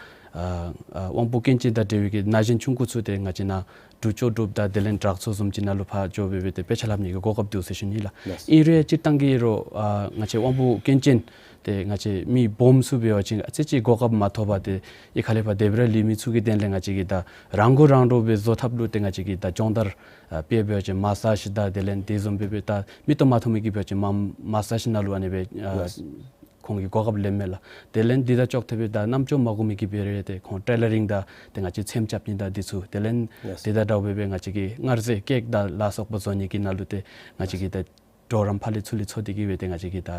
ཨ་དབང་པོ་སྐྱོན་ཅན་དང་འབྲེལ་བའི་གི་ན་གཞོན་ཆུང་ཀུ་ཚུ་ཏེ་ང་བཅས་ནཱ་འབྲུག་ལྕོགས་གྲུབ་དང་དེ་ལས་དྲག་ཚོགས་བཟུམ་ཅིག་ནང་ལུ་ཕར་འགྱོ་སྦེ་སྦེ་ཏེ་དཔེ་ཆ་ལྷབ་ནི་གི་གོ་སྐབས་འདུག་ཟེར་ཞུ་ནི་ལགས། ལགས། ཨིན་རུང་ཡང་སྤྱིར་བཏང་གི་རོགས་ཨ་ང་བཅས་དབང་པོ་སྐྱོན་ཅན་ཏེ་ང་བཅས་མི་སྦོམ་ཚུ་འབད་བ་ཅིན་ཨ་ཙི་ཅིག་གོ་སྐབས་མ་ཐོབ་པར་ཏེ་གཡུས་ཁ་ལས་ཕར་སྡེ་པ་ར་ལུས་མི་ཚུ་གི་དོན་ལས་ང་བཅས་ཀྱིས་ད་རང་མགོ་རང་འདྲོངས་སྦེ་བཟོ་ཐབས་ལུ་ཏེ་ང་བཅས་ཀྱིས་ད་སྦྱོང་བརྡར་ཨ་དཔེ་འབད་བ་ཅིན་མ་སཱཇ་དང་དེ་ལས་དེ་བཟུམ་སྦེ་སྦེ་ད་མིག་ཏོ་མ་མཐོང་མི་གིས་འབད་བ་ཅིན་མ་མ་སཱཇ་ནང་ལུ་ཨ་ནི་སྦེ་ཨ་ལགས། ཁོང་གིས་གོ་སྐབས་ལེན་མས་ལགས། དེ་ལས་འདི་དང་ཅོག་འཐདཔ་སྦེ་ད་རྣམ་ཅོ་མ་གོ་མི་གིས་འབད་རུང་ཏེ་ཁོང་ཊེ་ལ་རིང་དང་ཏེ་ང་བཅས་ཚེམ་རྐྱབ་ནི་དང་འདི་ཚུ་དེ་ལས་ལགས། འདི་དང་འདྲཝ་སྦེ་སྦེ་ང་བཅས་ཀྱིས་མངར་ཟས་ཀེག་དང་ལ་སོགས་པ་བཟོ་ནི་གི་ནང་ལུ་ཏེ་ང་བཅས་ཀྱིས་ད་གྲོགས་རམ་ཕར་ལས་ཚུར་ལས་འཚོལ་ཏེ་གི་སྦེ་ཏེ་ང་བཅས་ཀྱིས་ད་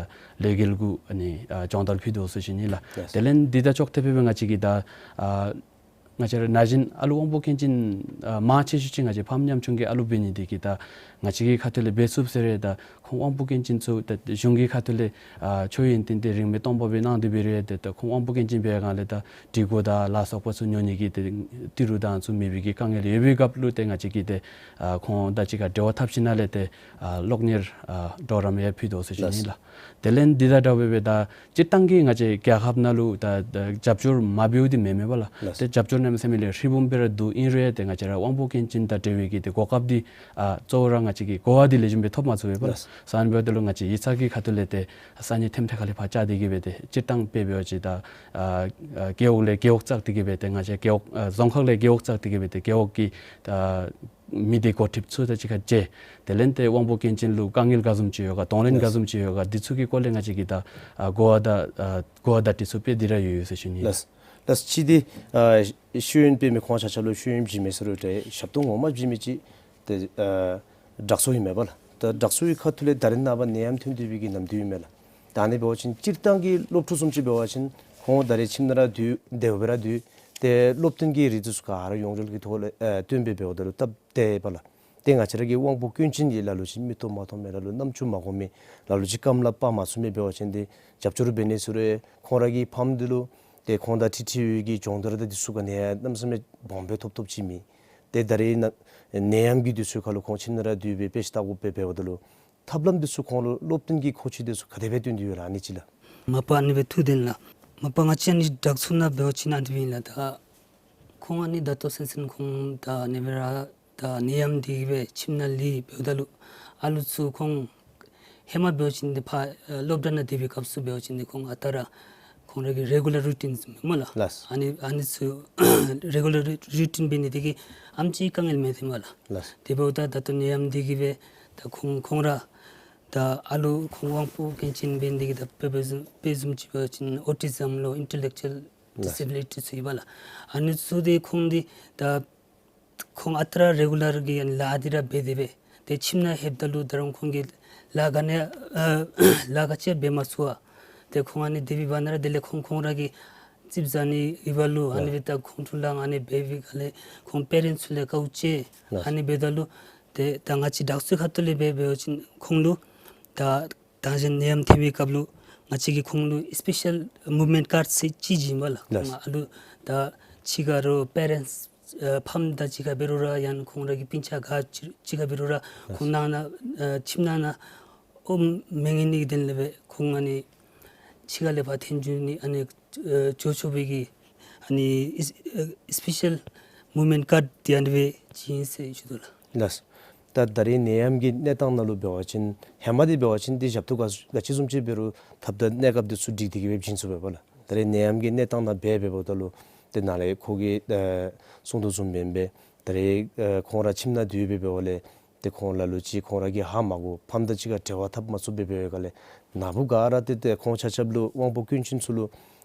ལས་འགུལ་གུ་ཨ་ནི་ཨ་སྦྱོང་བརྡར་ཕུལ་དོ་ཟེར་ཞུ་ནི་ལགས། ལགས། དེ་ལས་འདི་དང་ཅོག་འཐདཔ་སྦེ་སྦེ་ང་བཅས་ཀྱིས་ད་ཨ་ང་བཅས་ར་ན་གཞོན་ཨ་ལུ་དབང་པོ་སྐྱོན་ཅན་ཨ་མང་ཆེ་ཤོས་ཅིག་ང་བཅས་ཕམ་ཉམ་ཆུང་གི་ཨ་ལུ་འབད་ནི་དེ་གིས་ད་ང་བཅས་ཀྱི་ཁ་ཐུག་ལས་འབད་ཚུགས་ཟེར་རུང་ད་ཁོང་དབང་པོ་སྐྱོན་ཅན་ཚུ་ད་གཞུང་གི་ཁ་ཐུག་ལས་ཨ་ཆོས་ཡོན་ཏན་འདི་རིན་མེད་སྟོང་པ་སྦེ་གནང་སྟེ་འབད་རུང་ཏེ་ད་ཁོང་དབང་པོ་སྐྱོན་ཅན་འབད་བའི་སྒང་ལས་ད་སྒྲིག་གོ་དང་ལ་སོགས་པ་ཚུ་ཉོ་ནི་གི་ཏེ་ཏི་རུ་དང་ཚུ་མེད་པའི་གི་དཀའ་ངལ་ཡོད་པའི་སྐབས་ལུ་ཏེ་ང་བཅས་ཀྱིས་ཏེ་ཨ་ཁོང་དང་གཅིག་ཁར་འབྲེལ་བ་འཐབ་ཞིནམ་ལས་ཏེ་ཨ་གློག་གཉེར་ཨ་གྲོགས་རམ་ཡང་ཕུལ་དོ་ཟེར་ཞུ་ནི་ལགས། ལགས། དེ་ལས་འདི་དང་འདྲཝ་སྦེ་སྦེ་ད་སྤྱིར་བཏང་གི་ང་བཅས་རྒྱལ་ཁབ་ནང་ལུ་ད་ད་རྒྱབ་སྐྱོར་མ་འབདཝ་འདི་མེན་མེན་པས་ལགས། ལགས། ཏེ་རྒྱབ་སྐྱོར་གནམ་མེད་ས་མེད་ལས་ཧྲིལ་བུམ་སྦེ་ར་འདུག། ཨིན་རུང་ཡང་ཏེ་ང་བཅས་ར་དབང་པོ་སྐྱོན་ཅན་དང་འབྲེལ་བའི་གི་ཏེ་གོ་སྐབས་འདི་ཨ་གཙོ་བོ་ར་ང་བཅས་ཀྱིས་གོ་བ་འདི་ལེགས་ཤོམ་སྦེ་ཐོབ་མ་ཚུགས་པས་ལགས། ལགས། ས་ཨ་ནི་འབདཝ་ད་ལུ་ང་བཅས་ཡིག་ཚང་གི་ཁ་ཐུག་ལས་ཏེ་ས་གནས་ཐེམ་ཐེ་ཁ་ལས་ཕར་བཅར་ཏེ་གི་སྦེ་ཏེ་སྤྱིར་བཏང་དཔེ་འབད་བ་ཅིན་ད་ཨ་ཨ་རྒེད་འོག་ལས་རྒེད་འོག་བཙག་སྟེ་གི་སྦེ་ཏེ་ང་བཅས་རྒེད་འོག་ཨ་རྫོང་ཁག་ལས་རྒེད་འོག་བཙག་སྟེ་གི་སྦེ་ཏེ་རྒེད་འོག་གི་ད་མི་སྡེ་འགོ་ཁྲིདཔ་ཚུ་དང་གཅིག་ཁར་མཇལ། དེ་ལས་ཏེ་དབང་པོ་སྐྱོན་ཅན་ལུ་དཀའ་ངལ་ག་བཟུམ་ཅིག་ཡོད་ག་དོན་ལེན་ག་བཟུམ་ཅིག་ཡོད་ག་འདི་ཚུ་གི་སྐོར་ལས་ང་བཅས་ཀྱིས་ད་ཨ་གོ་བ་ད་ཨ་གོ་བ་བརྡ་སྤྲོད་ཚུ་དཔེ་འདི་ར་ཡོད་ཡོད་ཟེར་ཞུ་ནི། ལགས། ལགས། ཅི་སྟེ་ཨ་ཤེས་ཡོན་སྤེལ་མི་ཁོང་ཆ་ཁྱབ་ལུ་ཤེས་ཡོན་བྱིན་མི་ཟེར་རུང་ཏེ་ཞབས་ཏོག་ངོ་མ་བྱིན་མི་ཅིག་ཏེ་ཨ་དྲག་ཚོགས་ཨིན་མས་པ་ལགས། ད་དྲག་ཚོགས་ཀྱི་ཁ་ཐུག་ལས་ད་རིས་ནངས་པ་ནད་ཡམས་ཐོན་ཏེ་འབད་བའི་གི་ནམ་དུས་ཨིན་མས་ལགས། ད་ཨ་ནི་འབད་བ་ཅིན་སྤྱིར་བཏང་གི་སློབ་ཕྲུག་བཟུམ་ཅིག་འབད་བ་ཅིན་ཁོང་ད་རིས་ཁྱིམ་ནང་ར་སྡོད་དེ་སྦེ་ར་སྡོད། ཏེ་སློབ་སྟོན་གྱི་རིགས་འདི་ཚུ་ག་ར་ཡོངས་འབྲེལ་གྱི་ཐོག་ལས་ཨ་སྟོན་སྦེ་འབདཝ་ད་ལུ་སྟབས་བདེ་བས་ལགས། ཏེ་ང་བཅས་ར་གི་དབང་པོ་སྐྱོན་ཅན་ཡོད་ལ་ལུ་ཅིག་མིག་ཏོ་མ་མཐོང་མི་ལ་ལུ་རྣམ་ཅོ་མ་གོ་མི་ལ་ལུ་ཅིག་རྐངམ་ལས་སྤར་མ་ཚུགས་མི་འབད་བ་ཅིན་ཏེ་རྒྱབ་སྐྱོར་འབད་ནི་ཟེར་རུང་ཁོང་ར་གི་ཕམ་འདི་ལུ་ཏེ་ཁོང་དང་འཁྲིལ་འཁྲིལ་བའི་གི་སྦྱོང་བརྡར་དང་འདི་ཚུ་ག་ནི་ཡང་གནམ་མེད་ས་མེད་སྦོམ་སྦེ་ཐོབ་ཐོབ་ཅིག་མེད། ཏེ་ད་རིས་ནཱ་ནད་ཡམས་ཀྱི་དུས་ཚོད་ཁར་ལུ་ཁོང་ཁྱིམ་ནང་ར་སྡོད་སྦེ་དཔེ་ཆ་ལྟ་དགོཔ་སྦེ་འབདཝ་ད་ལུ་ཐབས་ལམ་འདི་ཚུ་ཁོང་ལུ་སློབ་སྟོན་གྱི་མཁོ་ཆས་འདི་ཚུ་ག་དེ་སྦེ་སྟོན་ཏེ་ཡོད་ལགས་ཨ་ནི་ཅིག་ལགས། མ་པ་ཨ་ནི་སྦེ་ཐུགས་བདེན་ལགས། མ་པ་ང་བཅས་ཨ་ནི་དྲག་ཚོགས་ནང་འབད་བ་ཅིན་ཨ་ནི་སྦེ་ཨིན་ལགས། ད་ཁོང་ཨ་ནི་ད་ལྟོ་སེམས་སེམས་ཁོང་ད་ཨ་ནི་སྦེ་ར་ད་ནད་ཡམས་འདི་གིས་སྦེ་ཁྱིམ་ནང་ལུ་འབདཝ་ད་ལུ་ཨ་ལུ་ཚུ་ཁོང་ཧེ་མ་འབད་བ་ཅིན་འདི་ཕར་ཨ་སློབ་གྲྭ་ནང་སྡོད་པའི་སྐབས་སུ་འབད་བ་ཅིན་འདི་ཁོང་ཨ་རྟག་ར་ཁོང་ར་གི་རེ་གུ་ལར་རུ་ཊིན་ཟེར་མས་ལགས། ལགས། ཨ་ནི་ཨ་ནི་ཚུ་རེ་གུ་ལར་རུ་ཊིན་འབད་ནི་འདི་གིས་ཨ་ནེམ་ཅིག་དཀའ་ངལ་མེད་དེ་མས་ལགས། ལགས། དེ་འབདཝ་ད་ད་ལྟོ་ནད་ཡམས་འདི་གིས་སྦེ་ད་ཁོང་ཁོང་ར་ད་ཨ་ལུ་ཁོང་དབང་པོ་སྐྱོན་ཅན་འབད་ནི་འདི་གིས་ད་དཔེ་བཟུམ་དཔེ་བཟུམ་ཅིག་འབད་བ་ཅིན་ཨོ་ཊི་ཛམ་ལོ་ཨིན་ཊེ་ལེག་ཅུ་ཨལ་ལགས། ཌི་སེ་བི་ལི་ཊི་ཚུ་ཡོད་པ་ལགས། ཨ་ནི་ཚུ་འདི་ཁོང་འདི་ད་ཁོང་ཨ་རྟག་ར་རེ་གུ་ལར་གྱི་ཨ་ནི་ལཱ་འདི་ར་འབད་དེ་སྦེ་ཏེ་ཁྱིམ་ནང་ལྷོདཔ་ད་ལུ་ད་རུང་ཁོང་གིས་ལཱ་ག་ནི་ཨ་ལཱ་ག་ཅི་འབད་མ་ཚུགས་པར་ཏེ་ཁོང་ཨ་ནི་སྡོད་པའི་བར་ན་ར་དེ་ལས་ཁོང་ཁོང་ར་གི་རྩིགཔ་ཟ་ནི་ཡོད་པ་ལུ་ཨ་ནི་ལགས། སྦེ་ད་ཁོང་ཁྲོ་ལངས་ཨ་ནི་འབད་བའི་སྒང་ལས་ཁོང་པེ་རེནཊསི་ཚུ་ལས་དཀའཝ་སྤྱད། ལགས། ཨ་ནི་འབདཝ་ད་ལུ་ཏེ་ད་ང་བཅས་དྲག་ཚོགས་ཁ་ཐུག་ལས་འབད་འབད་བ་ཅིན་ཁོང་ལུ་ད་ད་གཞན་ནད་ཡམས་ཐོན་པའི་སྐབས་ལུ་ང་བཅས་ཀྱིས་ཁོང་ལུ་སི་པེ་ཤལ་མུབ་མེནཊ་ཀཱརཌ་ཟེར་ཅིག་བྱིན་པ་ལགས། ལགས། ཁོང་ཨ་ལུ་ད་ཕྱི་ཁར་རུང་པེ་རེནཊསི་ཨ་ཕམ་དང་གཅིག་ཁར་འབད་རུང་ར་ཡང་ན་ཁོང་ར་གི་སྤུན་ཆ་ག་ཅི་གཅིག་ཁར་འབད་རུང་ར་ལགས། ཁོང་ནང་ན་ཨ་ཁྱིམ་ནང་ན་ཨོམ་མི་ངལ་ནི་གི་དོན་ལས་སྦེ་ཁོང་ཨ་ནི་ཕྱི་ཁ་ལས་ཕར་འཐོན་འགྱོ་ནི་ཨ་ནི་ཨ་འགྱོ་ཆོག་པའི་གི་ཨ་ནི་ཨིས་ཨ་སི་པེ་ཤལ་མུབ་མེནཊ་ཀཱརཌ་འདི་ཨ་ནི་སྦེ་བྱིན་ཟེར་ཞུ་དོ་ལགས། ལགས། ད་ད་རིས་ནད་ཡམས་ཀྱི་གནས་སྟངས་ནང་ལུ་འབད་བ་ཅིན་ཧེ་མ་འདི་འབད་བ་ཅིན་འདི་ཞབས་ཏོག་ག་ག་ཅི་བཟུམ་ཅིག་འབད་རུང་ཐབས་དང་གནས་སྐབས་འདི་ཚུ་སྒྲིག་སྟེ་གི་སྦེ་བྱིན་ཚུགས་པས་པ་ལགས། ད་རིས་ནད་ཡམས་ཀྱི་གནས་སྟངས་ནང་འབད་འབདཝ་ད་ལུ་ཏེ་ནཱ་ལས་ཁོ་གིས་ཨ་གསུང་དོ་བཟུམ་སྦེ་ཏེ་ད་རིས་ཨ་ཁོང་ར་ཁྱིམ་ནང་སྡོད་སྦེ་འབདཝ་ལས་ཏེ་ཁོང་ལ་ལུ་ཅིག་ཁོང་ར་གིས་ཧ་མ་གོ་ཕམ་དང་གཅིག་ཁར་འབྲེལ་བ་འཐབ་མ་ཚུགས་པར་འབད་བའི་སྒང་ལས་ནཱ་བུ་ག་ར་ཏེ་ཏེ་ཁོང་ཆ་ཁྱབ་ལུ་དབང་པོ་སྐྱོན་ཅན་ཚུ་ལུ་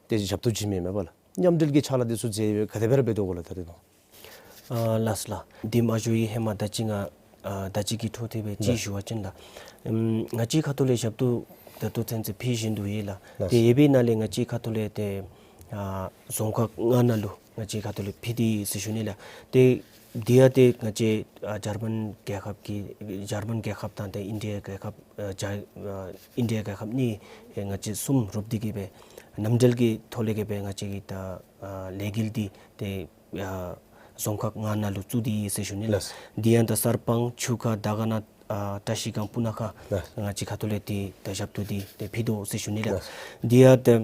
ཏེ་ཞབས་ཏོག་བྱིན་མི་མས་པ་ལགས། མཉམ་འབྲེལ་གྱི་ཕྱག་ལཱ་འདི་ཚུ་མཛད་ཡོད་ག་དེ་སྦེ་ར་འབད་དོ་གོ་ལགས་ད་རེས་ནོ། ཨ་ལགས་ལགས། འདི་མ་ཞུ་བའི་ཧེ་མ་ད་ཅི་ང་ཨ་ད་ཅི་གི་འཕྲོ་མཐུད་སྦེ་ཅིག་ལགས། ཞུ་བ་ཅིན་ལགས། ཨམ་ང་བཅས་ཁ་ཐུག་ལས་ཞབས་ཏོག་ད་ལྟོ་ཚུན་ཚོད་ཕུལ་བཞིན་དུ་ཡོད་ལགས། ལགས། ཏེ་ཡོད་པའི་ནང་ལས་ང་བཅས་ཁ་ཐུག་ལས་ཏེ་ཨ་རྫོང་ཁག་ལྔ་ནང་ལུ་ང་བཅས་ཁ་ཐུག་ལས་ཕུལ་ཏེ་ཡོད་ཟེར་ཞུ་ནི་ལགས། ཏེ་ དེ་ཡང་ཏེ་ང་བཅས་ཨ་འཇར་མན་རྒྱལ་ཁབ་ཀྱི་འཇར་མན་རྒྱལ་ཁབ་དང་ཏེ་ཨིན་ཌི་ཡ་རྒྱལ་ཁབ་ཨ་ཇར་ཨ་ཨིན་ཌི་ཡ་རྒྱལ་ཁབ་གཉིས་ཨེ་ང་བཅས་གསུམ་རུབ་སྟེ་གི་སྦེ་མཉམ་འབྲེལ་གྱི་ཐོག་ལས་གི་སྦེ་ང་བཅས་ཀྱིས་ད་ཨ་ལས་འགུལ་འདི་ཏེ་ཨ་རྫོང་ཁག་ལྔ་ནང་ལུ་བཙུགས་ཏེ་ཡོད་ཟེར་ཞུ་ནི་ལགས། ལགས། དེ་ཡང་ད་གསར་སྤང་ཆུ་ཁ་དར་དཀར་ན་ཨ་བཀྲ་ཤིས་སྒང་སྤུ་ན་ཁ་ལགས། ང་བཅས་ཁ་ཐུག་ལས་ཏེ་ད་ཞབས་ཏོག་འདི་ཏེ་ཕུལ་དོ་ཟེར་ཞུ་ནི་ལགས། ལགས། དེ་ཡང་ཏེ་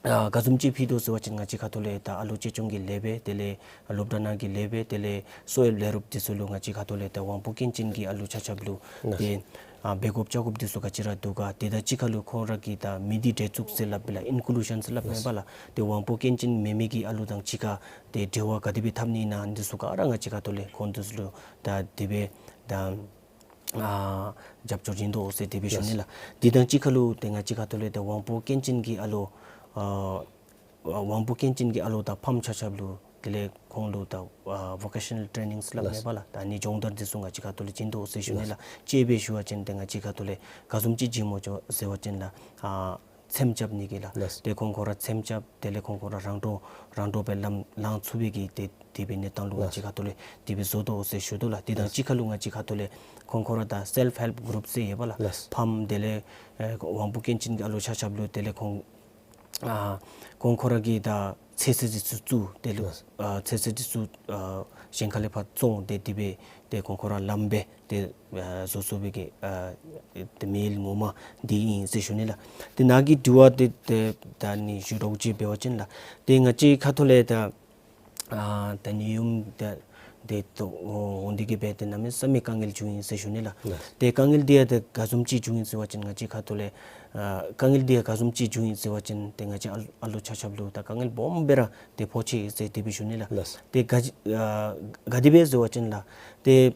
ཨ་ག་བཟུམ་ཅིག་ཕུལ་དོ་ཟེར་བ་ཅིན་ང་བཅས་ཁ་ཐུག་ལས་ད་ཨ་ལོ་གཅེས་སྐྱོང་གི་ལས་སྦེ་དེ་ལས་སློབ་གྲྭ་ནང་གི་ལས་སྦེ་དེ་ལས་གསོ་བའི་ལས་རོགསཔ་འདི་ཚུ་ལུ་ང་བཅས་ཁ་ཐུག་ལས་ད་དབང་པོ་སྐྱོན་ཅན་གྱི་ཨ་ལོ་ཆ་ཁྱབ་ལུ་ལགས། ཏེ་ཨ་འབད་དགོཔ་བྱ་དགོཔ་འདི་ཚུ་ག་ཅི་ར་འདུག་ག། དེ་དང་གཅིག་ཁར་ལུ་ཁོང་ར་གི་ད་མི་སྡེ་འདྲེས་འཛུགས་ཟེར་སླབ་པས་ལགས། ཨིན་ཀུ་ལུ་ཤཱན་ཟེར་སླབ་མས་པ་ལགས། ལགས། ཏེ་དབང་པོ་སྐྱོན་ཅན་མེན་མི་གི་ཨ་ལོ་དང་གཅིག་ཁར་ཏེ་འབྲེལ་བ་ག་དེ་སྦེ་འཐབ་ནི་ཨིན་ན་འདི་ཚུ་ག་ར་ང་བཅས་ཁ་ཐུག་ལས་ཁོང་འདི་ཚུ་ལུ་ད་དེ་སྦེ་ད་ཨ་རྒྱབ་སྐྱོར་བྱིན་དོ་ཟེར་དེ་སྦེ་ཞུ་ནི་ལགས། དེ་དང་གཅིག་ཁར་ལུ་ཏེ་ང་བཅས་ཁ་ཐུག་ལས་ཏེ་དབང་པོ་སྐྱོན་ཅན་གྱི་ཨ་ལོ་ཨ་དབང་པོ་སྐྱོན་ཅན་གྱི་ཨ་ལོ་དང་ཕམ་ཆ་ཁྱབ་ལུ་དེ་ལས་ཁོང་ལུ་ད་ཨ་ཝོ་ཀེ་ཤ་ནཱལ་ཊེ་ནིང་ཟེར་སླབ་མས་པ་ལགས། ད་ཨ་ནི་སྦྱོང་བརྡར་འདི་ཚུ་ང་བཅས་ཁ་ཐུག་ལས་བྱིན་དོ་ཟེར་ཞུ་ནི་ལགས། ལགས། དཔྱེ་སྦེ་ཞུ་བ་ཅིན་ཏེ་ང་བཅས་ཁ་ཐུག་ལས་ག་བཟུམ་ཅིག་བྱིནམ་སྨོ་ཟེར་བ་ཅིན་ལགས། ཨ་ཚེམ་རྐྱབ་ནི་གི་ལགས། ལགས། ཏེ་ཁོང་ཁོང་ར་ཚེམ་རྐྱབ་དེ་ལས་ཁོང་ཁོང་ར་རང་གྲོགས་རང་གྲོགས་སྦེ་ལམ་ལང་ཚུགས་པའི་གི་ཏེ་དེ་སྦེ་གནས་སྟངས་ལུ་ང་བཅས་ཁ་ཐུག་ལས་དེ་སྦེ་བཟོ་དོ་ཟེར་ཞུ་དོ་ལགས། དེ་དང་གཅིག་ཁར་ལུ་ང་བཅས་ཁ་ཐུག་ལས་ཁོང་ཁོང་ར་ད་སེལཕ་ཧེལཔ་གུ་རུབ་ཟེར་ཡོད་པ་ལགས། ལགས། ཕམ་དེ་ལས་ཨེ་དབང་པོ་སྐྱོན་ཅན་གྱི་ཨ་ལོ་ཆ་ཁྱབ་ལུ་དེ་ལས་ཁོང་ཨ་ཁོང་ཁོང་ར་གིས་ད་ཚོད་བསྲེ་འདི་ཚུ་བཙུགས་དེ་ལུ་ལགས། ཨ་ཚོད་བསྲེ་འདི་ཚུ་ཨ་གཞན་ཁ་ལས་ཕར་བཙོང་སྟེ་དེ་སྦེ་ཏེ་ཁོང་ཁོང་ར་ལམ་སྦེ་ཏེ་ཨ་བཟོ་བཟོ་བའི་གི་ཨ་ཏེ་མི་ངོ་མ་འདི་ཨིན་ཟེར་ཞུ་ནི་ལགས། ཏེ་ནཱ་གི་དྲི་བ་འདི་ཏེ་ད་ནི་ཞུ་རོགས་ཅིག་འབད་བ་ཅིན་ལགས། ཏེ་ང་བཅས་ཁ་ཐུག་ལས་ད་ཨ་ད་ནད་ཡམས་ད་འདི་ཏོ་འོ་འོང་སྟེ་གི་སྦེ་ཏེ་གནམ་མེད་ས་མེད་དཀའ་ངལ་བྱུང་ཡི་ཟེར་ཞུ་ནི་ལགས། ལགས། ཏེ་དཀའ་ངལ་འདི་ཡང་ཏེ་ག་བཟུམ་ཅིག་བྱུང་ཡི་ཟེར་བ་ཅིན་ང་བཅས་ཁ་ཐུག་ལས་ཨ་དཀའ་ངལ་འདི་ཡང་ག་བཟུམ་ཅིག་བྱུང་ཡི་ཟེར་བ་ཅིན་ཏེ་ང་བཅས་ཨ་ཨ་ལོ་ཆ་ཁྱབ་ལུ་ད་དཀའ་ངལ་སྦོམ་སྦེ་ར་ཏེ་ཕོག་ཅི་ཟེར་དེ་སྦེ་ཞུ་ནི་ལགས། ལགས། ཏེ་ག་ཅི་ཨ་ག་དེ་སྦེ་ཟེར་བ་ཅིན་ལགས། ཏེ་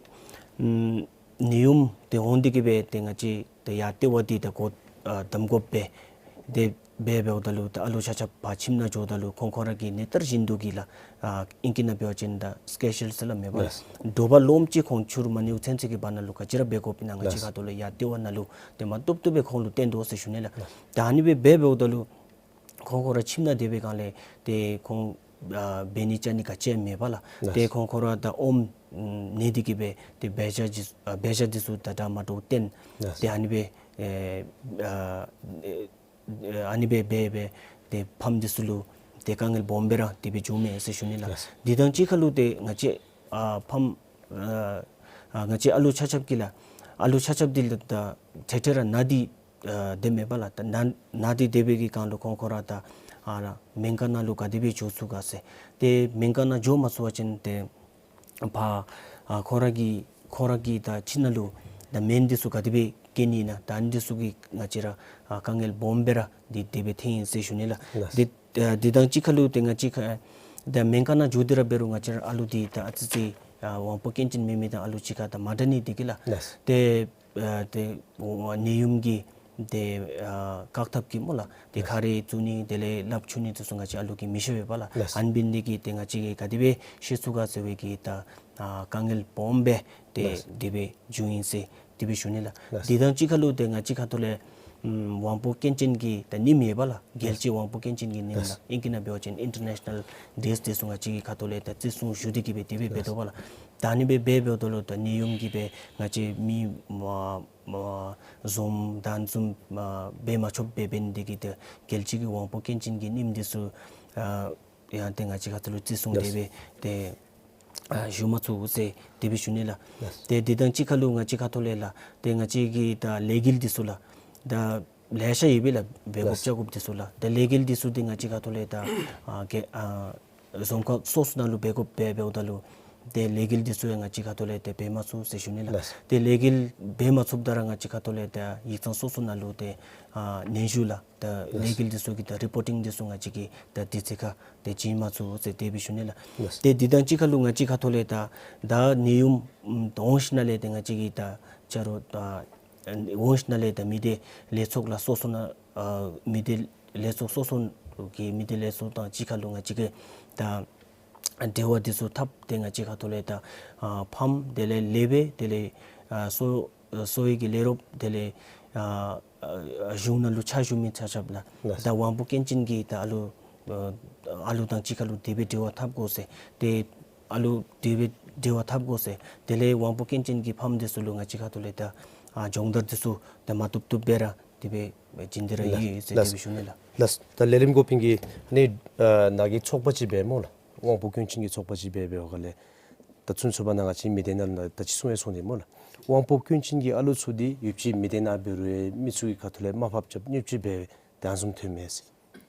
ཨམ་ནད་ཡམས་འདི་འོང་སྟེ་གི་སྦེ་ཏེ་ང་བཅས་ཏེ་ཡར་ལྟེ་བ་འདི་ད་འགོ་ཨ་བསྡམ་དགོཔ་སྦེ་ཏེ་འབད་འབདཝ་ད་ལུ་ད་ཨ་ལོ་ཆ་ཁྱབ་ཕར་ཁྱིམ་ནང་འགྱོཝ་ད་ལུ་ཁོང་ཁོང་ར་གི་ནད་བརྟག་བཞིན་དུ་གི་ལགས་ཨ་ཨིང་སྐད་ནང་འབད་བ་ཅིན་ད་སི་ཀེ་ཞུ་ཨེལ་ཟེར་སླབ་མས་པ་ལགས། ལགས། དྲོ་པ་ལོངམ་ཅིག་ཁོང་ཕྱི་རུ་མ་ནེའུ་ཚུན་ཚོད་ཀྱི་བར་ན་ལུ་ག་ཅི་ར་འབད་དགོཔ་ཨིན་ན་ང་བཅས་ལགས། ཁ་ཐུག་ལས་ཡར་ལྟེ་བ་ནང་ལུ་ཏེ་མ་བཏུབ་བཏུབ་སྦེ་ཁོང་ལུ་བསྟན་དོ་ཟེར་ཞུ་ནི་ལགས། ལགས། ད་ཨ་ནི་སྦེ་འབད་འབདཝ་ད་ལུ་ཁོང་ཁོང་ར་ཁྱིམ་ནང་སྡོད་པའི་སྒང་ལས་ཏེ་ཁོང་ཨ་འབད་ནི་བཅའ་ནི་ག་ཅི་ཡང་མེད་པ་ལགས། ལགས། ཏེ་ཁོང་ཁོང་ར་ད་ཨོམ་ཨམ་ནི་འདི་གིས་སྦེ་ཏེ་འབད་བཞག་འདི་ཨ་འབད་བཞག་འདི་ཚུ་ད་འདྲ་མ་འདྲཝ་བཏོན། ལགས། ཏེ་ཨ་ནི་སྦེ་ཨེ་ཨ་ཨ་ནི་སྦེ་འབད་སྦེ་ཏེ་ཕམ་འདི་ཚུ་ལུ་ཏེ་དཀའ་ངལ་སྦོམ་སྦེ་ར་དེ་སྦེ་བྱུངམ་མས་ཟེར་ཞུ་ནི་ལགས། ལགས། འདི་དང་གཅིག་ཁར་ལུ་ཏེ་ང་བཅས་ཨ་ཕམ་ཨ་ཨ་ང་བཅས་ཨ་ལོ་ཆ་ཁྱབ་ཀྱིས་ལགས་ཨ་ལོ་ཆ་ཁྱབ་འདི་ལགས་ད་ཏེ་ཏེ་ར་ནད་འདི་ཨ་དེ་མེད་པ་ལགས། ད་ནད་ནད་འདི་དེ་སྦེ་གི་སྒང་ལུ་ཁོང་ཁོང་ར་ད་ཨ་ནཱ་སྨན་ཁང་ནང་ལུ་ག་དེ་སྦེ་འགྱོ་ཚུགས་ག་ཟེར། ཏེ་སྨན་ཁང་ནང་འགྱོ་མ་ཚུགས་པ་ཅིན་ཏེ་ཕར་ཨ་ཁོང་ར་གི་ཁོང་ར་གི་ད་ཁྱིམ་ནང་ལུ་ད་སྨན་འདི་ཚུ་ག་དེ་སྦེ་བསྐྱལ་ནི་ཨིན་ན་ད་ཨ་ནི་འདི་ཚུ་གི་ང་བཅས་ར་ཨ་དཀའ་ངལ་སྦོམ་སྦེ་ར་འདི་དེ་སྦེ་ཐོན་ཡི་ཟེར་ཞུ་ནི་ལགས། ལགས། འདི་ཨ་འདི་དང་གཅིག་ཁར་ལུ་ཏེ་ང་བཅས་ཁ་ད་སྨན་ཁང་ནང་འགྱོ་སྟེ་ར་འབད་རུང་ང་བཅས་ར་ཨ་ལོ་འདི་ད་ཨ་ཙི་ཅིག་ཨ་དབང་པོ་སྐྱོན་ཅན་མེན་མི་དང་ཨ་ལོ་གཅིག་ཁར་ད་མ་འདྲ་ནི་འདི་གིས་ལགས། ལགས། ཏེ་ཨ་ཏེ་ཨ་ནད་ཡམས་ཀྱི་ཏེ་ཨ་བཀག་ཐབས་ཀྱི་སྨོ་ལགས། ཏེ་ཁ་རས་བཙུགས་ནི་དེ་ལས་ལགཔ་འཁྱུ་ནི་འདི་ཚུ་ང་བཅས་ཨ་ལོ་གིས་མི་ཤེས་པས་པ་ལགས། ལགས། ཨ་ནི་འབད་ནི་འདི་གིས་ཏེ་ང་བཅས་ཀྱིས་ག་དེ་སྦེ་ཤེས་ཚུགས་ག་ཟེར་བའི་གི་ད་ཨ་དཀའ་ངལ་སྦོམ་སྦེ་ཏེ་ལགས། དེ་སྦེ་བྱུང་ཡི་ཟེར་དེ་སྦེ་ཞུ་ནི་ལགས། ལགས། འདི་དང་གཅིག་ཁར་ལུ་ཏེ་ང་བཅས་ཁ་ཐུག་ལས་ཨམ་དབང་པོ་སྐྱོན་ཅན་གྱི་ད་ཉིནམ་ཡོད་པ་ལགས། རྒྱལ་སྤྱི་དབང་པོ་སྐྱོན་ཅན་གྱི་ཉིནམ་ལགས། ལགས། ཨིང་སྐད་ནང་འབད་བ་ཅིན་ཨིན་ཊར་ནེ་ཤ་ནཱལ་ཌེ་ཟེར་འདི་ཚུ་ང་བཅས་ཀྱིས་ཁ་ཐུག་ལས་ད་བརྩི་སྲུང་ཞུ་སྟེ་གི་སྦེ་དེ་སྦེ་འབད་དོ་པ་ལགས། ད་ཨ་ནི་སྦེ་འབད་འབདཝ་ད་ལུ་ད་ནད་ཡམས་ཀྱིས་སྦེ་ང་བཅས་མི་མ་མ་འཛོམས་དང་འཛོམས་མ་འབད་མ་ཆོགཔ་སྦེ་འབད་ནི་འདི་གིས་ཏེ་རྒྱལ་སྤྱི་གི་དབང་པོ་སྐྱོན་ཅན་གྱི་ཉིནམ་འདི་ཚུ་ཨ་ཡང་ཏེ་ང་བཅས་ཁ་ཐུག་ལུ་བརྩི་སྲུང་དེ་སྦེ་ཏེ་ཨ་ཞུ་མ་ཚུགས་ཟེར་དེ་སྦེ་ཞུ་ནི་ལགས། ལགས། ཏེ་འདི་དང་གཅིག་ཁར་ལུ་ང་བཅས་ཁ་ཐུག་ལས་ལགས་ཏེ་ང་བཅས་ཀྱི་ད་ལས་འགུལ་འདི་ཚུ་ལགས་ད་ལེ་ཤ་ཡོད་པས་ལགས། འབད་དགོཔ་ལགས། བྱ་དགོཔ་འདི་ཚུ་ལགས། ད་ལས་འགུལ་འདི་ཚུ་འདི་ང་བཅས་ཁ་ཐུག་ལས་ད་ཨ་གེ་ཨ་རྫོང་ཁག་སོ་སོ་ནང་ལུ་འབད་དགོཔ་འབད་འབདཝ་ད་ལུ་ཏེ་ལས་འགུལ་འདི་ཚུ་ཡང་ང་བཅས་ཁ་ཐུག་ལས་ཏེ་འབད་མ་ཚུགས་ཟེར་ཞུ་ནི་ལགས། ལགས། ཏེ་ལས་འགུལ་འབད་མ་ཚུགསཔ་ད་ར་ང་བཅས་ཁ་ཐུག་ལས་ཏེ་ཡིག་ཚང་སོ་སོ་ནང་ལུ་ཏེ་ཨ་སྙན་ཞུ་ལགས། ད་ལགས། ལས་འགུལ་འདི་ཚུ་གི་ད་རི་པོར་ཊིང་འདི་ཚུ་ང་བཅས་ཀྱིས་ད་དུས་ཚོད་ཁར་ཏེ་བྱིན་མ་ཚུགས་ཟེར་དེ་སྦེ་ཞུ་ནི་ལགས། ལགས། ཏེ་འདི་དང་གཅིག་ཁར་ལུ་ང་བཅས་ཁ་ཐུག་ལས་ད་ད་ནད་ཡམས་ཨམ་འོང་ཞིནམ་ལས་ཏེ་ང་བཅས་ཀྱིས་ད་ཆ་རོགས་ད་འོང་ཞིནམ་ལས་ད་མི་སྡེ་ལས་ཚོགས་ལགས་སོ་སོ་ནང་ཨ་མི་སྡེ་ལས་ཚོགས་སོ་སོ་གི་མི་སྡེ་ལས་ཚོགས་དང་གཅིག་ཁར་ལུ་ང་བཅས་ཀྱིས་ད་འབྲེལ་བ་འདི་ཚུ་འཐབ་སྟེ་ང་བཅས་ཁ་ཐུག་ལས་ད་ཨ་ཕམ་དེ་ལས་ལས་སྦེ་དེ་ལས་ཨ་གསོ་གསོ་བའི་གི་ལས་རོགསཔ་དེ་ལས་ཨ་ཨ་གཞུང་ནང་ལུ་ཕྱག་ཞུ་མི་ཆ་ཁྱབ་ལགས། ལགས། ད་དབང་པོ་སྐྱོན་ཅན་གྱི་ད་ཨ་ལོ་ཨ་ཨ་ལོ་དང་གཅིག་ཁར་ལུ་དེ་སྦེ་འབྲེལ་བ་འཐབ་དགོ་ཟེར། ཏེ་ཨ་ལོ་དེ་སྦེ་ འབྲེལ་བ་འཐབ་དགོ་ཟེར། དེ་ལས་དབང་པོ་སྐྱོན་ཅན་གྱི་ཕམ་འདི་ཚུ་ལུ་ང་བཅས་ཁ་ཐུག་ལས་ད་ཨ་སྦྱོང་བརྡར་འདི་ཚུ་ད་མ་བཏུབ་བཏུབ་སྦེ་ར་དེ་སྦེ་བྱིན་ཏེ་ར་ལགས། ཡོད་ཟེར་དེ་ལགས། སྦེ་ཞུ་ནི་ལགས། ལགས། ད་ལས་རིམ་འགོ་དཔོན་གྱིས་ནི་ཨ་ནཱ་གི་ཚོགས་པ་ཅིག་འབད་སྨོ་ལགས། དབང་པོ་སྐྱོན་ཅན་གྱི་ཚོགས་པ་ཅིག་འབད་འབདཝ་ལས་ད་ཚུན་ཚོད་པ་ནཱ་ང་བཅས་མི་སྡེ་ནང་ལུ་ད་ཅི་གསུང་ཡང་གསུངས་ཏེ་སྨོ་ལགས། དབང་པོ་སྐྱོན་ཅན་གྱི་ཨ་ལུ་ཚུ་འདི་ཡུལ་གྱི་མི་སྡེ་ནང་འབད་རུང་མི་ཚུ་གི་ཁ་ཐུག་ལས་དམའ་ཕབ་རྐྱབ་བརྙས་བཅོས་འབད་དེ་བཟུམ་ཐོན་མས་ཟེར།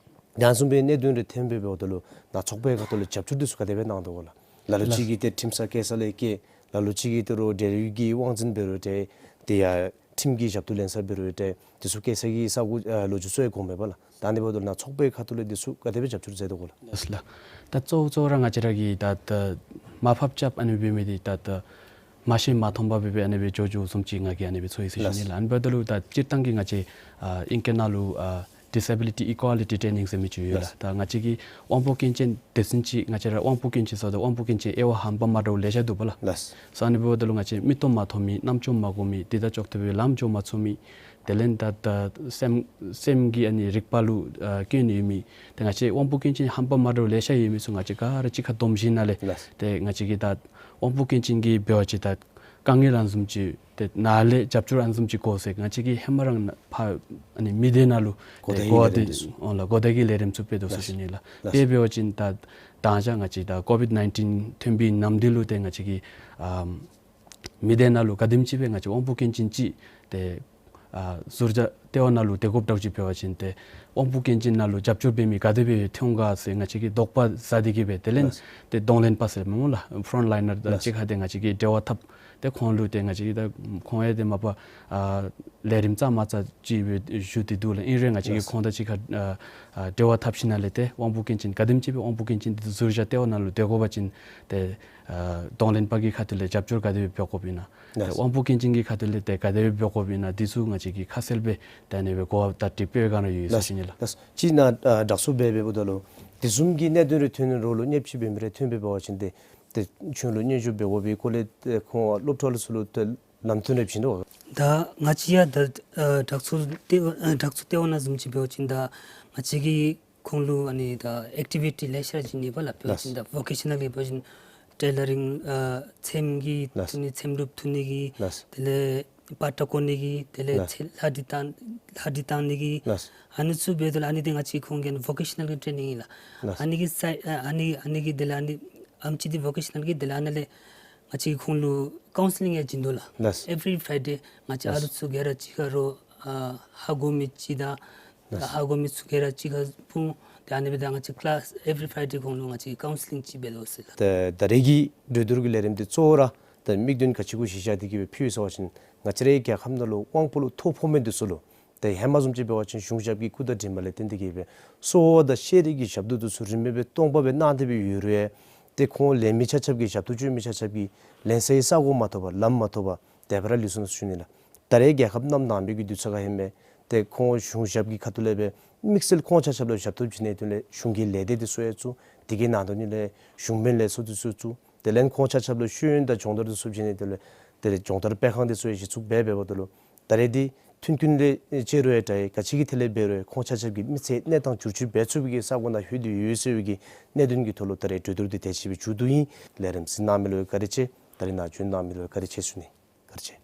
དེ་བཟུམ་སྦེ་གནད་དོན་རེ་ཐོན་འབདཝ་ད་ལུ་ནཱ་ཚོགས་པའི་ཁ་ཐུག་ལས་རྒྱབ་སྐྱོར་འདི་ཚུ་ག་དེ་སྦེ་གནང་དོ་གོ་ལགས། ལ་ལུ་ཅིག་གིས་ཏེ་ཁྲིམས་སར་བཀལ་ས་ལས་བཀལ། ལ་ལུ་ཅིག་གིས་ཏེ་རོགས་འབྲེལ་ཡོད་ཀྱི་དབང་འཛིན་འབད་རུང་ཏེ་དེ་ཡང་ཁྲིམས་ཀྱི་ཞབས་ཏོག་ལེན་ས་འབད་རུང་ཏེ་དེ་ཚུ་བཀལ་ས་གི་ས་གོ་ཨ་ལོ་རྒྱུས་ཚུ་ཡང་གོཝ་མས་པ་ལགས། ད་ཨ་ནི་འབདཝ་ད་ལུ་ནཱ་ཚོགས་པའི་ཁ་ཐུག་ལས་དེ་ཚུ་ག་དེ་སྦེ་རྒྱབ་སྐྱོར་མཛད་དོ་གོ་ལགས། ལགས་ལགས། ད་གཙོ་བོ་གཙོ་བོ་ར་ང་བཅས་ར་གིས་ད་ད་དམའ་ཕབ་རྐྱབ་ཨ་ནི་འབད་མི་འདི་ད་ད་མ་ཤེས་མ་མཐོང་པ་སྦེ་སྦེ་ཨ་ནི་སྦེ་འགྱོ་འགྱོཝ་བཟུམ་ཅིག་ང་གིས་ཨ་ནི་སྦེ་ཚོར་ཡི་ཟེར་ཞུ་ནི་ལགས། ལགས། ཨ་ནི་འབདཝ་ད་ལུ་ད་སྤྱིར་བཏང་གི་ང་བཅས་ཨ་ཨིང་སྐད་ནང་ལུ་ཨ་Disability Equality Training ཟེར་མི་ཅིག་ཡོད་ལགས། ལགས། ད་ང་བཅས་ཀྱི་དབང་པོ་སྐྱོན་ཅན་སྡེ་ཚན་ཅིག་ང་བཅས་ར་དབང་པོ་སྐྱོན་ཅན་ཟེརཝ་ད་དབང་པོ་སྐྱོན་ཅན་དབྱེ་བ་ཧམ་པ་མ་འདྲཝ་ལེ་ཤ་འདུག་པ་ལགས། ལགས། ས་ཨ་ནི་འབདཝ་ད་ལུ་ང་བཅས་མིག་ཏོ་མ་མཐོང་མི་རྣམ་ཅོ་མ་གོ་མི་དེ་དང་ཅོག་འཐདཔ་སྦེ་ལམ་འགྱོ་མ་ཚུགས་མི་དེ་ལས་ད་ད་སེམས་སེམས་ཀྱི་ཨ་ནི་རིག་པ་ལུ་ཨ་སྐྱོན་ཡོད་མི་ཏེ་ང་བཅས་དབང་པོ་སྐྱོན་ཅན་ཧམ་པ་མ་འདྲཝ་ལེ་ཤ་ཡོད་མི་ཚུ་ང་བཅས་ག་ར་གཅིག་ཁར་བསྡོམས་ཞིནམ་ལས། ལགས། ཏེ་ང་བཅས་ཀྱིས་ད་དབང་པོ་སྐྱོན་ཅན་གྱི་འབད་བ་ཅིན་ད་དཀའ་ངལ་ཨ་ནི་བཟུམ་ཅིག་ཏེ་ནཱ་ལས་རྒྱབ་སྐྱོར་ཨ་ནི་བཟུམ་ཅིག་དགོ་ཟེར་ང་བཅས་ཀྱིས་ཧེ་མ་ར་ཕར་ཨ་ནི་མི་སྡེ་ནང་ལུ་གོ་བརྡའི་ལས་རིམ་འདི་ཚུ་ཨོ་ལགས་གོ་བརྡའི་ལས་རིམ་ཚུ་སྤེལ་དོ་ཟེར་ཞུ་ནི་ལགས། ལགས། དཔེ་འབད་བ་ཅིན་ད་ད་ང་བཅས་ད་ཀོ་ཝིཌ་ནའིན་ཊིན་ཐོན་པའི་ནམ་དུས་ལུ་ཏེ་ང་བཅས་ཀྱིས་ཨམ་མི་སྡེ་ནང་ལུ་ག་དེམ་ཅིག་སྦེ་ང་བཅས་དབང་པོ་སྐྱོན་ཅན་ཅིག་ཏེ་ཨ་ཟུར་བཞག་ལྟེ་བ་ནང་ལུ་སྡོད་དགོཔ་འདྲཝ་ཅིག་འབད་བ་ཅིན་ཏེ་དབང་པོ་སྐྱོན་ཅན་ནང་ལུ་རྒྱབ་སྐྱོར་འབད་མི་ག་དེ་སྦེ་ཐོན་ག་ཟེར་ང་བཅས་ཀྱིས་དོགས་པ་ཟ་སྟེ་གིས་སྦེ་དེ་ལས། ལགས། ཏེ་གདོང་ལེན་པ་ཟེར་སྨོ་ལགས། ཕོརོནཊ་ལའིན་ནར་དང་། ལགས། གཅིག་ཁར་ཏེ་ང་བཅས་ཀྱིས་འབྲེལ་བ་འཐབ། ཏེ་ཁོང་ལུ་ཏེ་ང་བཅས་ཀྱིས་ད་ཁོང་ཡང་ཏེ་མ་པ་ཨ་ལས་རིམ་རྩ་མ་རྩ་ཅིག་སྦེ་ཞུ་སྟེ་འདུག་ལགས། ཨིན་རུང་ང་བཅས་ཀྱིས། ལགས། ཁོང་དང་གཅིག་ཁར་ཨ་ཨ་འབྲེལ་བ་འཐབ་ཞིནམ་ལས་ཏེ་དབང་པོ་སྐྱོན་ཅན་ག་དེམ་ཅིག་སྦེ་དབང་པོ་སྐྱོན་ཅན་འདི་ཚུ་ཟུར་བཞག་ལྟེ་བ་ནང་ལུ་སྡོད་དགོ་པ་ཅིན་ཏེ་ཨ་གདོང་ལེན་པ་གི་ཁ་ཐུག་ལས་རྒྱབ་སྐྱོར་ག་དེ་སྦེ་འབད་དགོཔ་ཨིན་ན། ལགས། ཏེ་དབང་པོ་སྐྱོན་ཅན་གྱི་ཁ་ཐུག་ལས་ཏེ་ག་དེ་སྦེ་འབད་དགོཔ་ཨིན་ན་འདི་ཚུ་ང་བཅས་ཀྱིས་ཁ་གསལ་སྦེ་ཏེ་ཨ་ནི་སྦེ་གོ་བརྡ་དེ་སྤེལ་ག་ནི་ཡོད་ཟེར་ཞུ་ནི་ལགས། ལགས། ཅིག་ནཱ་ཨ་དྲག་ཚུ་འབད་འབདཝ་ད་ལུ་དེ་བཟུམ་གྱི་གནད་དོན་རེ་ཐོན་རོགས་ལུ་བརྙས་བཅོས་འབད་མི་རེ་ཐོན་འབད་བ་ཅིན་ཏེ་ཏེ་ཁྱོད་ལུ་སྙན་ཞུ་འབད་དགོ་པའི་སྐོར་ལས་ཏེ་ཁོང་སློབ་གྲྭ་ལུ་ཚུ་ལུ་ཏེ་ལམ་སྟོན་རེ་བྱིན་དོ། ད་ང་བཅས་ཡང་ད་ཨ་དྲག་ཚུ་ལྟེ་བ་ཨ་དྲག་ཚུ་ལྟེ་བ་ནང་བཟུམ་ཅིག་འབད་བ་ཅིན་ད་ང་བཅས་ཀྱིས་ཁོང་ལུ་ཨ་ནི་ད་ཨེཀ་ཊི་བི་ཊི་ལེ་ཤ་བྱིན་ནི་པ་ལགས། འབད་བ་ཅིན་ད་ལགས། ཝོ་ཀེ་ཤ་ནཱལ་གྱི་འབད་བ་ཅིན་ཊེ་ལ་རིང་ཨ་ཚེམ་གྱི། ལགས། འཐུ་ནི་ཚེམ་དྲུབ་འཐུ་ནི་གི། ལགས། དེ་ལས་པ་ཏྲ་བརྐོ་ནི་གི། དེ་ལས། ལགས། ཚེ་ལྷ་འདྲེ་བཏང་ལྷ་འདྲེ་བཏང་ནི་གི། ལགས། ཨ་ནི་ཚུ་འབདཝ་ད་ལུ་ཨ་ནི་འདི་ང་བཅས་ཁོང་གི་ཝོ་ཀེ་ཤ་ནཱལ་གྱི་ཊེ་ནིང་ཨིན་ལགས། ལགས། ཨ་ནི་གི་སའི་ཨ་ཨ་ནི་ཨ་ནི་གི་དེ་ལས་ཨ་ནི་ཨེམ་ཆི་འདི་ཝོ་ཀེ་ཤ་ནཱལ་གྱི་དེ་ལས་ཨ་ནཱ་ལས་ང་བཅས་ཁོང་ལུ་ཀའུན་སི་ལིང་ཡང་བྱིན་དོ་ལགས། ལགས། ཨེ་བི་རི་ཕ་རའི་ཌེ་ང་བཅས། ལགས། ཨ་ལུ་ཚུ་ག་ར་གཅིག་ཁར་རོགས་ཨ་ཧ་གོ་མི་ཅིག་དང་། ལགས། ཧ་གོ་མི་ཚུ་ག་ར་གཅིག་ཁར་སྤུངས། ཏེ་ཨ་ནི་སྦེ་ད་ང་བཅས་ཀི་ལཱསི་ཨེ་བི་རི་ཕ་རའི་ཌེ་ཁོང་ལུ་ང་བཅས་ཀའུན་སི་ལིང་ཅིག་འབད་དོ་ཟེར་ལགས། ད་ད་རེས་ཀྱི་གྲོས་བསྡུར་གྱི་ལས་རིམ་འདི་གཙོ་བོ་ར་ད་དམིགས་དོན་ག་ཅི་གུ་གཞི་བཞག་སྟེ་གིས་སྦེ་ཕུལ་ཡི་ཟེར་བ་ཅིན་ང་བཅས་རའི་རྒྱལ་ཁབ་ནང་ལུ་དབང་པོ་ལུ་ཐོ་ཕོག་མི་འདི་ཚུ་ལུ་ཏེ་ཧེ་མ་བཟུམ་ཅིག་འབད་བ་ཅིན་གཞུང་ཞབས་ཀྱི་སྐུ་དང་འདྲིས་མ་ལས་བརྟེན་ཏེ་གིས་སྦེ་གསོ་བ་དང་ཤེས་རིག་གི་ཞབས་ཏོག་འདི་ཚུ་རིན་མེད་སྦེ་སྟོང་པ་སྦེ་གནང་སྟེ་སྦེ་ཡོད་རུང་ཡང་ཏེ་ཁོང་ལེན་མི་ཆ་ཁྱབ་ཀྱིས་ཞབས་ཏོག་སྤྱོད་མི་ཆ་ཁྱབ་ཀྱིས་ལེན་སའི་ས་གོ་མ་ཐོབ་པར་ལམ་མ་ཐོབ་པར་དེ་སྦེ་ར་ལུས་སོ་ནུག་ཟེར་ཞུ་ནི་ལགས། ད་རེས་རྒྱལ་ཁབ་ནང་ནང་པའི་གི་དུས་ཚོད་ཁར་ཧེ་མ་ཏེ་ཁོང་གཞུང་ཞབས་ཀྱི་ཁ་ཐུག་ལས་སྦེ་དམིགས་བསལ་ཁོང་ཆ་ཁྱབ་ལུ་ཞབས་ཏོག་བྱིན་ནིའི་དོན་ལས་གཞུང་གི་ལས་སྡེ་འདི་ཚུ་ཡང་བཙུགས། དེ་གི་ནང་དོན་ལས་གཞུང་མིན་ལས་ཚོགས་འདི་ཚུ་བཙུགས། དེ་ལས་ཁོང་ཆ་ཁྱབ་ལུ་ཤེས་ཡོན་དང་སྦྱོང་བརྡར་འདི་ཚུ་བྱིན་ནིའི་དོན་ལས་ཏེ་སྦྱོང་བརྡར་སྤེལ་ཁང་འདི་ཚུ་ཡང་གཞི་བཙུགས་འབད་འབདཝ་ད་ལུ་ད་རེས་འདི་མཐུན་རྐྱེན་ལས་ཅིག་རུང་ཡང་ད་རེས་ག་ཅི་གི་ཐད་ལས་འབད་རུང་ཁོང་ཆ་ཁྱབ་ཀྱི་མི་ཚེ་གནས་སྟངས་བསྒྱུར་བཅོས་འབད་ཚུགས་པའི་གི་ས་གོ་ནང་ལྷོད་དེ་ཡོད་ཟེར་བའི་གི་གནད་དོན་གྱི་ཐོག་ལུ་ད་རེས་གྲོས་བསྡུར་འདི་དེ་ཅིག་སྦེ་མཇུག་བསྡུ་ཡི། ལས་རིམ་གཟིགས་གནང་མི་ལུ་བཀའ་དྲིན་ཆེ། ད་རེས་ནཱ་བྱོན་གནང་མི་ལུ་བཀའ་དྲིན་ཆེ་ཟེར་ཞུ་ནི། བཀའ་དྲིན་ཆེ།